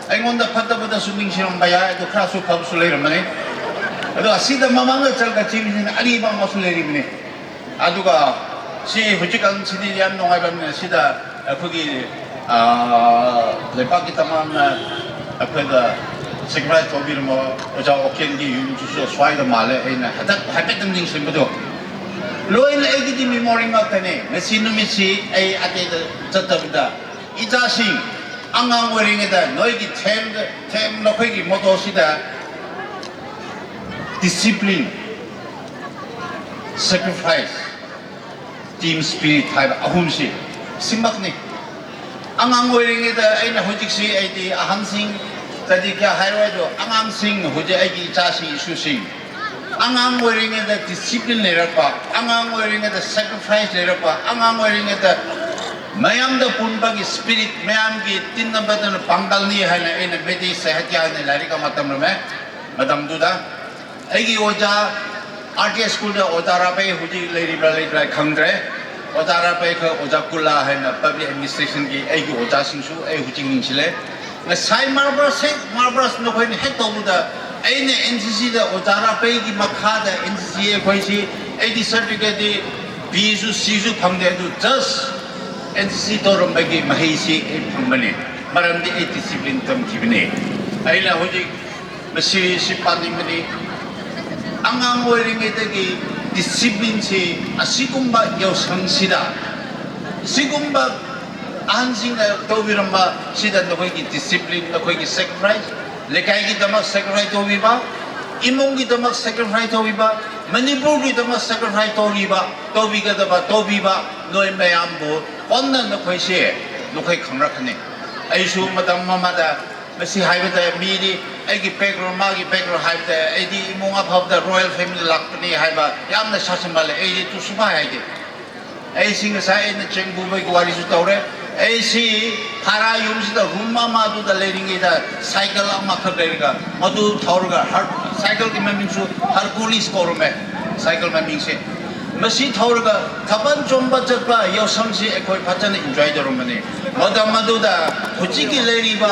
ꯑꯩꯉꯣꯟꯗ ꯐꯠꯇꯕꯗꯁꯨ ꯅꯤꯡꯁꯤꯡꯂꯝꯕ ꯌꯥꯏ, ꯑꯗꯨ ꯈꯔꯁꯨ ꯐꯕꯁꯨ ꯂꯩꯔꯝꯃꯅꯤ꯫ ꯑꯗꯣ ꯑꯁꯤꯗ ꯃꯃꯥꯡꯗ ꯆꯠꯂꯒ chief engineer ꯑꯔꯤꯕ ꯑꯃꯁꯨ ꯂꯩꯔꯤꯕꯅꯤ꯫ ꯑꯗꯨꯒ ꯁꯤ ꯍꯧꯖꯤꯛꯀꯥꯟꯁꯤꯗꯤ ꯌꯥꯝ ꯅꯨꯡꯉꯥꯏꯕ ꯑꯃꯅ ꯁꯤꯗ ꯑꯩꯈꯣꯏꯒꯤ, ꯑꯥ, ꯂꯩꯕꯥꯛꯀꯤ ꯇꯝꯅ ꯑꯩꯈꯣꯏꯗ sacrifice ꯇꯧꯕꯤꯔꯝꯕ ꯑꯣꯖꯥ ꯋꯥꯀꯦꯟꯒꯤ ꯌꯨꯝꯁꯤꯁꯨ ꯁ꯭ꯋꯥꯏꯗ ꯃꯥꯜꯂꯦ꯫ ꯑꯩꯅ ꯍꯟꯗꯛ ꯍꯥꯏꯐꯦꯠꯇꯪ ꯅꯤꯡꯁꯤꯡꯕꯗꯣ ꯂꯣꯏꯅ ꯑꯩꯒꯤꯗꯤ memory ꯉꯥꯛꯇꯅꯦ꯫ ꯉꯁꯤ ꯅꯨꯃꯤꯠꯁꯤ ꯑꯩ ꯑꯇꯩꯗ ꯆꯠꯇꯕꯤꯗ ꯏꯆꯥꯁꯤꯡ ꯑꯉꯥꯡ ꯑꯣꯏꯔꯤꯉꯩꯗ ꯅꯣꯏꯒꯤ theme, theme ꯅꯈꯣꯏꯒꯤ motto ꯁꯤꯗ discipline, sacrifice, team spirit ꯍꯥꯏꯕ ꯑꯍꯨꯝꯁꯤ ꯁꯤꯃꯛꯅꯤ꯫ ꯑꯉꯥꯡ ꯑꯣꯏꯔꯤꯉꯩꯗ ꯑꯩꯅ ꯍꯧꯖꯤꯛꯁꯤ ꯑꯩꯗꯤ ꯑꯍꯟꯁꯤꯡꯗꯗꯤ ꯀꯌꯥ ꯍꯥꯏꯔꯣꯏ, ꯑꯗꯣ ꯑꯉꯥꯡꯁꯤꯡ ꯍꯧꯖꯤꯛ ꯑꯩꯒꯤ ꯏꯆꯥꯁꯤꯡ ꯏꯁꯨꯁꯤꯡ ꯑꯉꯥꯡ ꯑꯣꯏꯔꯤꯉꯩꯗ discipline ꯂꯩꯔꯛꯄ, ꯑꯉꯥꯡ ꯑꯣꯏꯔꯤꯉꯩꯗ sacrifice ꯂꯩꯔꯛꯄ, ꯑꯉꯥꯡ ꯑꯣꯏꯔꯤꯉꯩꯗ ꯃꯌꯥꯝꯗ ꯄꯨꯟꯕꯒꯤ spirit, ꯃꯌꯥꯝꯒꯤ ꯇꯤꯟꯅꯕꯗꯅ ꯄꯥꯡꯒꯜꯅꯤ ꯍꯥꯏꯅ ꯑꯩꯅ ꯃꯩꯇꯩ ꯁꯥꯍꯤꯇ꯭ꯌ ꯍꯥꯏꯅ ꯂꯥꯏꯔꯤꯛ ꯑꯃ ꯇꯝꯂꯝꯃꯦ꯫ ꯃꯇꯝꯗꯨꯗ ꯑꯩꯒꯤ ꯑꯣꯖꯥ, ꯑꯥꯔ ꯇꯤ ꯑꯥꯏ ꯁ꯭ꯀꯨꯜꯗ ꯑꯣꯖꯥ ꯔꯥꯕꯩ ꯍꯧꯖꯤꯛ ꯂꯩꯔꯤꯕ꯭ꯔꯥ ꯂꯩꯇ꯭ꯔꯥ ꯈꯪꯗ꯭ꯔꯦ꯫ ꯑꯣꯖꯥ ꯔꯥꯕꯩ ꯈꯔ, ꯑꯣꯖꯥ ꯀꯨꯂꯥ ꯍꯥꯏꯅ ꯄꯕ꯭ꯂꯤꯛ ꯑꯦꯗꯃꯤꯅꯤꯁꯇ꯭ꯔꯦꯁꯟꯒꯤ ꯑꯩꯒꯤ ꯑꯣꯖꯥꯁꯤꯡꯁꯨ ꯑꯩ ꯍꯧꯖꯤꯛ ꯅꯤꯡꯁꯤꯡꯂꯦ꯫ ꯉꯁꯥꯏ ꯃꯥꯔꯕꯁ, ꯍꯦꯛ ꯃꯥꯔꯕꯁ ꯅꯈꯣꯏꯅ ꯍꯦꯛ ꯇꯧꯕꯗ ꯑꯩꯅ ꯑꯦꯟ ꯁꯤ ꯁꯤꯗ ꯑꯣꯖꯥ ꯔꯥꯕꯩꯒꯤ ꯃꯈꯥꯗ ꯑꯦꯟ ꯁꯤ ꯁꯤ ꯑꯩꯈꯣꯏꯁꯤ ꯑꯩꯗꯤ ꯁꯥꯔꯇꯤꯐꯤꯀꯦꯠꯇꯤ ꯕꯤꯁꯨ ꯁꯤꯁꯨ ꯐꯪꯗꯦ, ꯑꯗꯨ just ꯑꯦꯟ ꯁꯤ ꯁꯤ ꯇꯧꯔꯝꯕꯒꯤ ꯃꯍꯩꯁꯤ ꯑꯩ ꯐꯪꯕꯅꯤ꯫ ꯃꯔꯝꯗꯤ ꯑꯩ ꯗꯤꯁꯤꯄ꯭ꯂꯤꯟ ꯇꯝꯈꯤꯕꯅꯤ꯫ ꯑꯩꯅ ꯍꯧꯖꯤꯛ ꯃꯁꯤ ꯁꯤ ꯄꯥꯅꯤꯡꯕꯅꯤ꯫ ꯑꯉꯥꯡ ꯑꯣꯏꯔꯤꯉꯩꯗꯒꯤ ꯗꯤꯁꯤꯄ꯭ꯂꯤꯟꯁꯤ ꯑꯁꯤꯒꯨꯝꯕ ꯌꯥꯎꯁꯪꯁꯤꯗ, ꯑꯁꯤꯒꯨꯝꯕ ꯑꯍꯟꯁꯤꯡꯅ ꯇꯧꯕꯤꯔꯝꯕ ꯁꯤꯗ ꯅꯈꯣꯏꯒꯤ ꯗꯤꯁꯤꯄ꯭ꯂꯤꯟ, ꯅꯈꯣꯏꯒꯤ ꯁꯦꯀ꯭ꯔꯤꯐꯥꯏꯁ, ꯂꯩꯀꯥꯏꯒꯤꯗꯃꯛ ꯁꯦꯀ꯭ꯔꯤꯐꯥꯏꯁ ꯇꯧꯕꯤꯕ, ꯏꯃꯨꯡꯒꯤꯗꯃꯛ ꯁꯦꯀ꯭ꯔꯤꯐꯥꯏꯁ ꯇꯧꯕꯤꯕ, ꯃꯅꯤꯄꯨꯔꯒꯤꯗꯃꯛ ꯁꯦꯀ꯭ꯔꯤꯐꯥꯏꯁ ꯇꯧꯕꯤꯕ, ꯇꯧꯕꯤꯒꯗꯕ ꯇꯧꯕꯤꯕ, ꯅꯣꯏ ꯃꯌꯥꯝꯕꯨ ꯀꯣꯟꯅ ꯅꯈꯣꯏꯁꯦ, ꯅꯈꯣꯏ ꯈꯪꯔꯛꯀꯅꯤ꯫ ꯑꯩꯁꯨ ꯃꯇꯝ ꯑꯃꯗ ꯃꯁꯤ ꯍꯥꯏꯕꯗ ꯃꯤꯗꯤ ꯑꯩꯒꯤ background, ꯃꯥꯒꯤ background ꯍꯥꯏꯕꯗ ꯑꯩꯗꯤ ꯏꯃꯨꯡ ꯑꯐꯕꯗ royal family ꯂꯥꯛꯄꯅꯤ ꯍꯥꯏꯕ ꯌꯥꯝꯅ ꯁꯥꯁꯟꯕ ꯂꯩ꯫ ꯑꯩꯗꯤ ꯇꯨ ꯁꯨꯃꯥꯏ ꯍꯥꯏꯗꯦ꯫ ꯑꯩꯁꯤ ꯉꯁꯥꯏ ꯑꯩꯅ ꯆꯦꯡꯕꯨꯕꯒꯤ ꯋꯥꯔꯤꯁꯨ ꯇꯧꯔꯦ꯫ ꯑꯩꯁꯤ ꯚꯔꯥ ꯌꯨꯝꯁꯤꯗ ꯔꯨꯝ ꯑꯃꯗꯨꯗ ꯂꯩꯔꯤꯉꯩꯗ ꯁꯥꯏꯀꯜ ꯑꯃꯈꯛ ꯂꯩꯔꯒ ꯃꯗꯨ ꯊꯧꯔꯒ ꯍꯔ-, ꯁꯥꯏꯀꯜꯒꯤ ꯃꯃꯤꯡꯁꯨ ꯍꯔꯀꯨꯂꯤꯁ ꯀꯧꯔꯝꯃꯦ꯫ ꯁꯥꯏꯀꯜ ꯃꯃꯤꯡꯁꯦ ꯃꯁꯤ ꯊꯧꯔꯒ ꯊꯥꯕꯜ ꯆꯣꯡꯕ ꯆꯠꯄ ꯌꯥꯎꯁꯪꯁꯤ ꯑꯩꯈꯣꯏ ꯐꯖꯅ ꯏꯟꯖꯣꯏ ꯇꯧꯔꯝꯕꯅꯤ꯫ ꯃꯇꯝ ꯑꯗꯨꯗ ꯍꯧꯖꯤꯛꯀꯤ ꯂꯩꯔꯤꯕ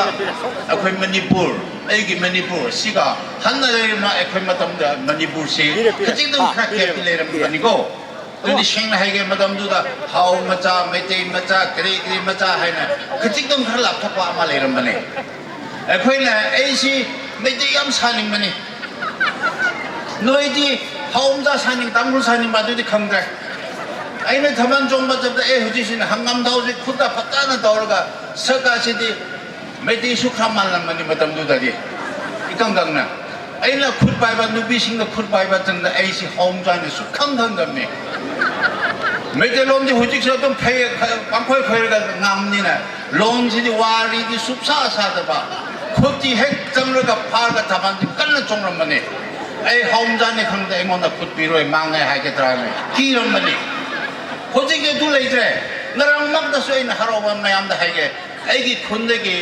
ꯑꯩꯈꯣꯏ ꯃꯅꯤꯄꯨꯔ, ꯑꯩꯒꯤ ꯃꯅꯤꯄꯨꯔ ꯑꯁꯤꯒ ꯍꯟꯅ ꯂꯩꯔꯝꯕ ꯑꯩꯈꯣꯏ ꯃꯇꯝꯗ ꯃꯅꯤꯄꯨꯔꯁꯤ ꯈꯖꯤꯛꯇꯪ ꯈꯔ ꯈꯦꯠꯇꯤ ꯂꯩꯔꯝꯒꯅꯤꯀꯣ꯫ ꯑꯗꯨꯗꯤ ꯁꯦꯡꯅ ꯍꯥꯏꯒꯦ, ꯃꯇꯝꯗꯨꯗ ꯍꯥꯎ ꯃꯆꯥ, ꯃꯩꯇꯩ ꯃꯆꯥ, ꯀꯔꯤ ꯀꯔꯤ ꯃꯆꯥ ꯍꯥꯏꯅ ꯈꯖꯤꯛꯇꯪ ꯈꯔ ꯂꯥꯞꯊꯣꯛꯄ ꯑꯃ ꯂꯩꯔꯝꯕꯅꯦ꯫ ꯑꯩꯈꯣꯏꯅ, ꯑꯩꯁꯤ ꯃꯩꯇꯩ ꯌꯥꯝ ꯁꯥꯅꯤꯡꯕꯅꯤ, ꯅꯣꯏꯗꯤ ꯍꯥꯎ ꯃꯆꯥ ꯁꯥꯅꯤꯡ, ꯇꯥꯡꯈꯨꯜ ꯁꯥꯅꯤꯡꯕ ꯑꯗꯨꯗꯤ ꯈꯪꯗ꯭ꯔꯦ꯫ ꯑꯩꯅ ꯊꯥꯕꯜ ꯆꯣꯡꯕ ꯆꯠꯄꯗ, ꯑꯦ, ꯍꯧꯖꯤꯛꯁꯤꯅ ꯍꯪꯒꯥꯝ ꯊꯥꯎꯁꯤ ꯈꯨꯠꯇ ꯐꯖꯅ ꯇꯧꯔꯒ ꯁꯛ ꯑꯁꯤꯗꯤ ꯃꯩꯇꯩꯁꯨ ꯈꯔ ꯃꯥꯜꯂꯝꯕꯅꯤ ꯃꯇꯝꯗꯨꯗꯗꯤ꯫ ꯏꯀꯪ ꯀꯪꯅ ꯑꯩꯅ ꯈꯨꯠ ꯄꯥꯏꯕ, ꯅꯨꯄꯤꯁꯤꯡꯅ ꯈꯨꯠ ꯄꯥꯏꯕ ꯆꯪꯗ ꯑꯩꯁꯤ ꯍꯥꯎ ꯃꯆꯥꯅ ꯁꯨꯛꯈꯪ ꯈꯪꯗꯕꯅꯤ꯫ ꯃꯩꯇꯩꯂꯣꯟꯗꯤ ꯍꯧꯖꯤꯛꯁꯨ ꯑꯗꯨꯝ ꯐꯩ, ꯄꯥꯡꯈꯣꯏ ꯈꯣꯏꯔꯒ ꯉꯥꯡꯕꯅꯤꯅ ꯂꯣꯟꯁꯤꯗꯤ, ꯋꯥꯔꯤꯗꯤ ꯁꯨꯞꯁꯥ ꯁꯥꯗꯕ, ꯈꯨꯠꯇꯤ ꯍꯦꯛ ꯆꯪꯂꯒ ꯐꯥꯔꯒ ꯊꯥꯕꯜꯗꯤ ꯀꯟꯅ ꯆꯣꯡꯂꯝꯕꯅꯤ꯫ ꯑꯩ ꯍꯥꯎ ꯃꯆꯥꯅꯤ ꯈꯪꯗꯦ, ꯑꯩꯉꯣꯟꯗ ꯈꯨꯠ ꯄꯤꯔꯣꯏ, ꯃꯥꯡꯉꯦ ꯍꯥꯏꯒꯗ꯭ꯔꯥꯅ ꯀꯤꯔꯝꯕꯅꯤ꯫ ꯍꯧꯖꯤꯛꯇꯤ ꯑꯗꯨ ꯂꯩꯇ꯭ꯔꯦ꯫ ꯉꯔꯥꯡꯃꯛꯇꯁꯨ ꯑꯩꯅ ꯍꯔꯥꯎꯕ ꯃꯌꯥꯝꯗ ꯍꯥꯏꯒꯦ, ꯑꯩꯒꯤ ꯈꯨꯟꯗꯒꯤ,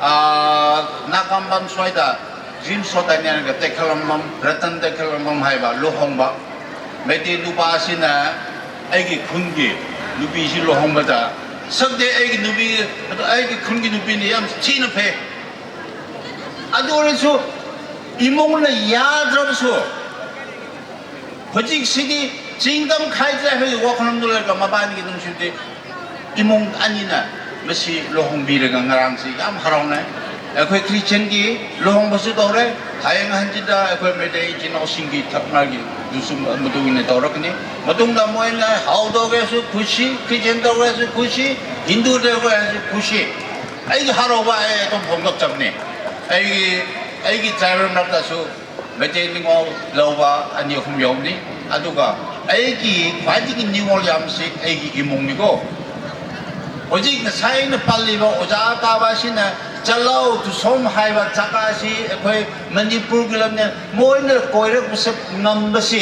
ꯑꯥ, ꯅꯥꯀꯝꯕꯝ ꯁ꯭ꯋꯥꯏꯗ ꯖꯤꯝꯁ ꯍꯣꯇꯦꯜꯅꯦꯅꯒ ꯇꯦꯛꯈꯠꯂꯝꯕꯝ, ꯔꯇꯟ ꯇꯦꯛꯈꯠꯂꯝꯕꯝ ꯍꯥꯏꯕ ꯂꯨꯍꯣꯡꯕ ꯃꯩꯇꯩ ꯅꯨꯄꯥ ꯑꯁꯤꯅ ꯑꯩꯒꯤ ꯈꯨꯟꯒꯤ ꯅꯨꯄꯤꯁꯤ ꯂꯨꯍꯣꯡꯕꯗ, ꯁꯛꯇꯦ ꯑꯩꯒꯤ ꯅꯨꯄꯤ, ꯑꯩꯒꯤ ꯈꯨꯟꯒꯤ ꯅꯨꯄꯤꯅ ꯌꯥꯝ ꯊꯤꯅ ꯐꯩ꯫ ꯑꯗꯨ ꯑꯣꯏꯔꯁꯨ ꯏꯃꯨꯡꯅ ꯌꯥꯗ꯭ꯔꯕꯁꯨ, ꯍꯧꯖꯤꯛꯁꯤꯗꯤ ꯆꯤꯡꯗꯝ ꯈꯥꯏꯗ꯭ꯔꯦ ꯍꯥꯏꯕꯒꯤ ꯋꯥꯈꯜꯂꯣꯟꯗꯨ ꯂꯩꯔꯒ ꯃꯕꯥꯅꯤꯒꯤ ꯅꯨꯡꯁꯤꯕꯗꯤ ꯏꯃꯨꯡ ꯑꯅꯤꯅ ꯃꯁꯤ ꯂꯨꯍꯣꯡꯕꯤꯔꯒ ꯉꯔꯥꯡꯁꯤ ꯌꯥꯝ ꯍꯔꯥꯎꯅꯩ꯫ ꯑꯩꯈꯣꯏ ꯈ꯭ꯔꯤꯁꯇꯤꯌꯟꯒꯤ ꯂꯨꯍꯣꯡꯕꯁꯨ ꯇꯧꯔꯦ, ꯍꯌꯦꯡ ꯍꯟꯆꯤꯠꯇ ꯑꯩꯈꯣꯏ ꯃꯩꯇꯩ ꯏꯆꯤꯟ ꯏꯅꯥꯎꯁꯤꯡꯒꯤ ꯊꯛꯅꯒꯤ ꯑꯗꯨꯁꯨ ꯃꯇꯨꯡ ꯏꯟꯅ ꯇꯧꯔꯛꯀꯅꯤ꯫ ꯃꯇꯨꯡꯗ ꯃꯣꯏꯅ ꯍꯥꯎ ꯇꯧꯒꯦꯁꯨ ꯈꯨꯁꯤ, ꯈ꯭ꯔꯤꯁꯇꯤꯌꯟ ꯇꯧꯒꯦꯁꯨ ꯈꯨꯁꯤ, ꯍꯤꯟꯗꯨ ꯇꯧꯒꯦꯁꯨ ꯈꯨꯁꯤ꯫ ꯑꯩꯒꯤ ꯍꯔꯥꯎꯕ ꯑꯩ ꯑꯗꯨꯝ ꯐꯣꯡꯗꯣꯛꯆꯕꯅꯤ꯫ ꯑꯩꯒꯤ, ꯑꯩꯒꯤ ꯇ꯭ꯔꯥꯏꯕꯦꯜ ꯃꯔꯛꯇꯁꯨ ꯃꯩꯇꯩ ꯅꯤꯉꯣꯜ ꯂꯧꯕ ꯑꯅꯤ ꯑꯍꯨꯝ ꯌꯥꯎꯕꯅꯤ꯫ ꯑꯗꯨꯒ ꯑꯩꯒꯤ ꯈ꯭ꯋꯥꯏꯗꯒꯤ ꯅꯤꯉꯣꯜ ꯌꯥꯝꯕꯁꯤ ꯑꯩꯒꯤ ꯏꯃꯨꯡꯅꯤꯀꯣ꯫ ꯍꯧꯖꯤꯛ ꯉꯁꯥꯏ ꯑꯩꯅ ꯄꯜꯂꯤꯕ ꯑꯣꯖꯥ ꯀꯥꯕ ꯑꯁꯤꯅ ꯆꯠꯂꯧ ꯇꯨꯁꯣꯝ ꯍꯥꯏꯕ ꯖꯒꯥ ꯑꯁꯤ ꯑꯩꯈꯣꯏ ꯃꯅꯤꯄꯨꯔꯒꯤ ꯂꯝꯅꯦ꯫ ꯃꯣꯏꯅ ꯀꯣꯏꯔꯛꯄꯁꯦ ꯉꯝꯕꯁꯤ,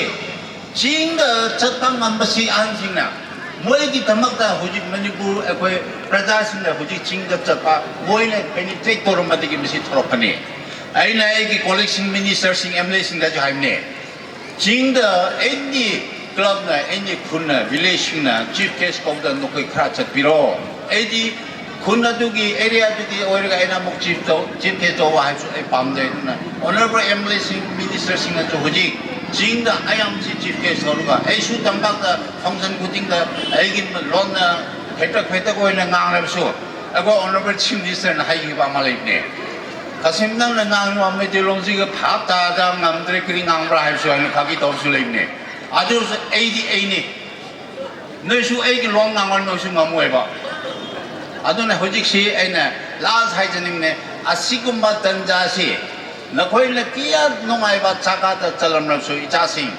ꯆꯤꯡꯗ ꯆꯠꯄ ꯉꯝꯕꯁꯤ ꯑꯍꯟꯁꯤꯡꯅ ꯃꯣꯏꯒꯤꯗꯃꯛꯇ ꯍꯧꯖꯤꯛ ꯃꯅꯤꯄꯨꯔ ꯑꯩꯈꯣꯏ ꯄ꯭ꯔꯖꯥꯁꯤꯡꯅ ꯍꯧꯖꯤꯛ ꯆꯤꯡꯗ ꯆꯠꯄ, ꯃꯣꯏꯅ ꯄꯦꯅꯤꯇ꯭ꯔꯦꯠ ꯇꯧꯔꯝꯕꯗꯒꯤ ꯃꯁꯤ ꯊꯣꯛꯂꯛꯄꯅꯤ꯫ ꯑꯩꯅ ꯑꯩꯒꯤ ꯀꯣꯂꯤꯛꯁꯤꯡ, ꯃꯤꯅꯤꯁꯇꯔꯁꯤꯡ, ꯑꯦꯝ ꯑꯦꯜ ꯑꯦꯁꯤꯡꯗꯁꯨ ꯍꯥꯏꯕꯅꯦ, ꯆꯤꯡꯗ ꯑꯦꯅꯤ ꯀ꯭ꯂꯕꯅ, ꯑꯦꯅꯤ ꯈꯨꯟꯅ, ꯚꯤꯂꯦꯖꯁꯤꯡꯅ ꯆꯤꯐ ꯒꯦꯁ ꯀꯧꯕꯗ ꯅꯈꯣꯏ ꯈꯔ ꯆꯠꯄꯤꯔꯣ꯫ ꯑꯩꯗꯤ ꯈꯨꯟ ꯑꯗꯨꯒꯤ, ꯑꯦꯔꯤꯌꯥ ꯑꯗꯨꯒꯤ ꯑꯣꯏꯔꯒ ꯑꯩꯅ ꯑꯃꯨꯛ ꯆꯤꯐ ꯇꯧ, ꯆꯤꯐ ꯒꯦꯁ ꯇꯧꯕ ꯍꯥꯏꯕꯁꯨ ꯑꯩ ꯄꯥꯝꯗꯦ꯫ ꯑꯗꯨꯅ ꯑꯣꯅꯔꯦꯕꯜ ꯑꯦꯝ ꯑꯦꯜ ꯑꯦꯁꯤꯡ, ꯃꯤꯅꯤꯁꯇꯔꯁꯤꯡꯅꯁꯨ ꯍꯧꯖꯤꯛ ꯆꯤꯡꯗ ꯑꯌꯥꯝꯕꯁꯤ ꯆꯤꯐ ꯒꯦꯁ ꯇꯧꯔꯒ, ꯑꯩꯁꯨ ꯇꯝꯄꯥꯛꯇ ꯐꯪꯁꯟ ꯈꯨꯗꯤꯡꯗ ꯑꯩꯒꯤ ꯂꯣꯟꯅ ꯈꯦꯇꯛ ꯈꯦꯇꯛ ꯑꯣꯏꯅ ꯉꯥꯡꯂꯕꯁꯨ, ꯑꯩꯈꯣꯏ ꯑꯣꯅꯔꯦꯕꯜ ꯆꯤꯐ ꯃꯤꯅꯤꯁꯇꯔꯅ ꯍꯥꯏꯈꯤꯕ ꯑꯃ ꯂꯩꯕꯅꯦ, "ꯀꯥꯁꯤꯝ, ꯅꯪꯅ ꯉꯥꯡꯂꯤꯕ ꯃꯩꯇꯩꯂꯣꯟꯁꯤꯒ ꯚꯥꯞ ꯇꯥꯗ ꯉꯝꯗ꯭ꯔꯦ, ꯀꯔꯤ ꯉꯥꯡꯕ꯭ꯔꯥ?" ꯍꯥꯏꯕꯁꯨ ꯑꯩꯅ ꯐꯥꯒꯤ ꯇꯧꯕꯁꯨ ꯂꯩꯕꯅꯦ꯫ ꯑꯗꯨꯁꯨ ꯑꯩꯗꯤ ꯑꯩꯅꯤ, ꯅꯣꯏꯁꯨ ꯑꯩꯒꯤ ꯂꯣꯟ ꯉꯥꯡꯉꯣ, ꯅꯣꯏꯁꯨ ꯉꯝꯃꯣꯏꯕ꯫ ꯑꯗꯨꯅ ꯍꯧꯖꯤꯛꯁꯤ ꯑꯩꯅ ꯂꯥꯁ ꯍꯥꯏꯖꯅꯤꯡꯉꯦ, ꯑꯁꯤꯒꯨꯝꯕ ꯇꯟꯖꯥꯁꯤ ꯅꯈꯣꯏꯅ ꯀꯌꯥ ꯅꯨꯡꯉꯥꯏꯕ ꯖꯒꯥꯗ ꯆꯠꯂꯝꯂꯕꯁꯨ, ꯏꯆꯥꯁꯤꯡ,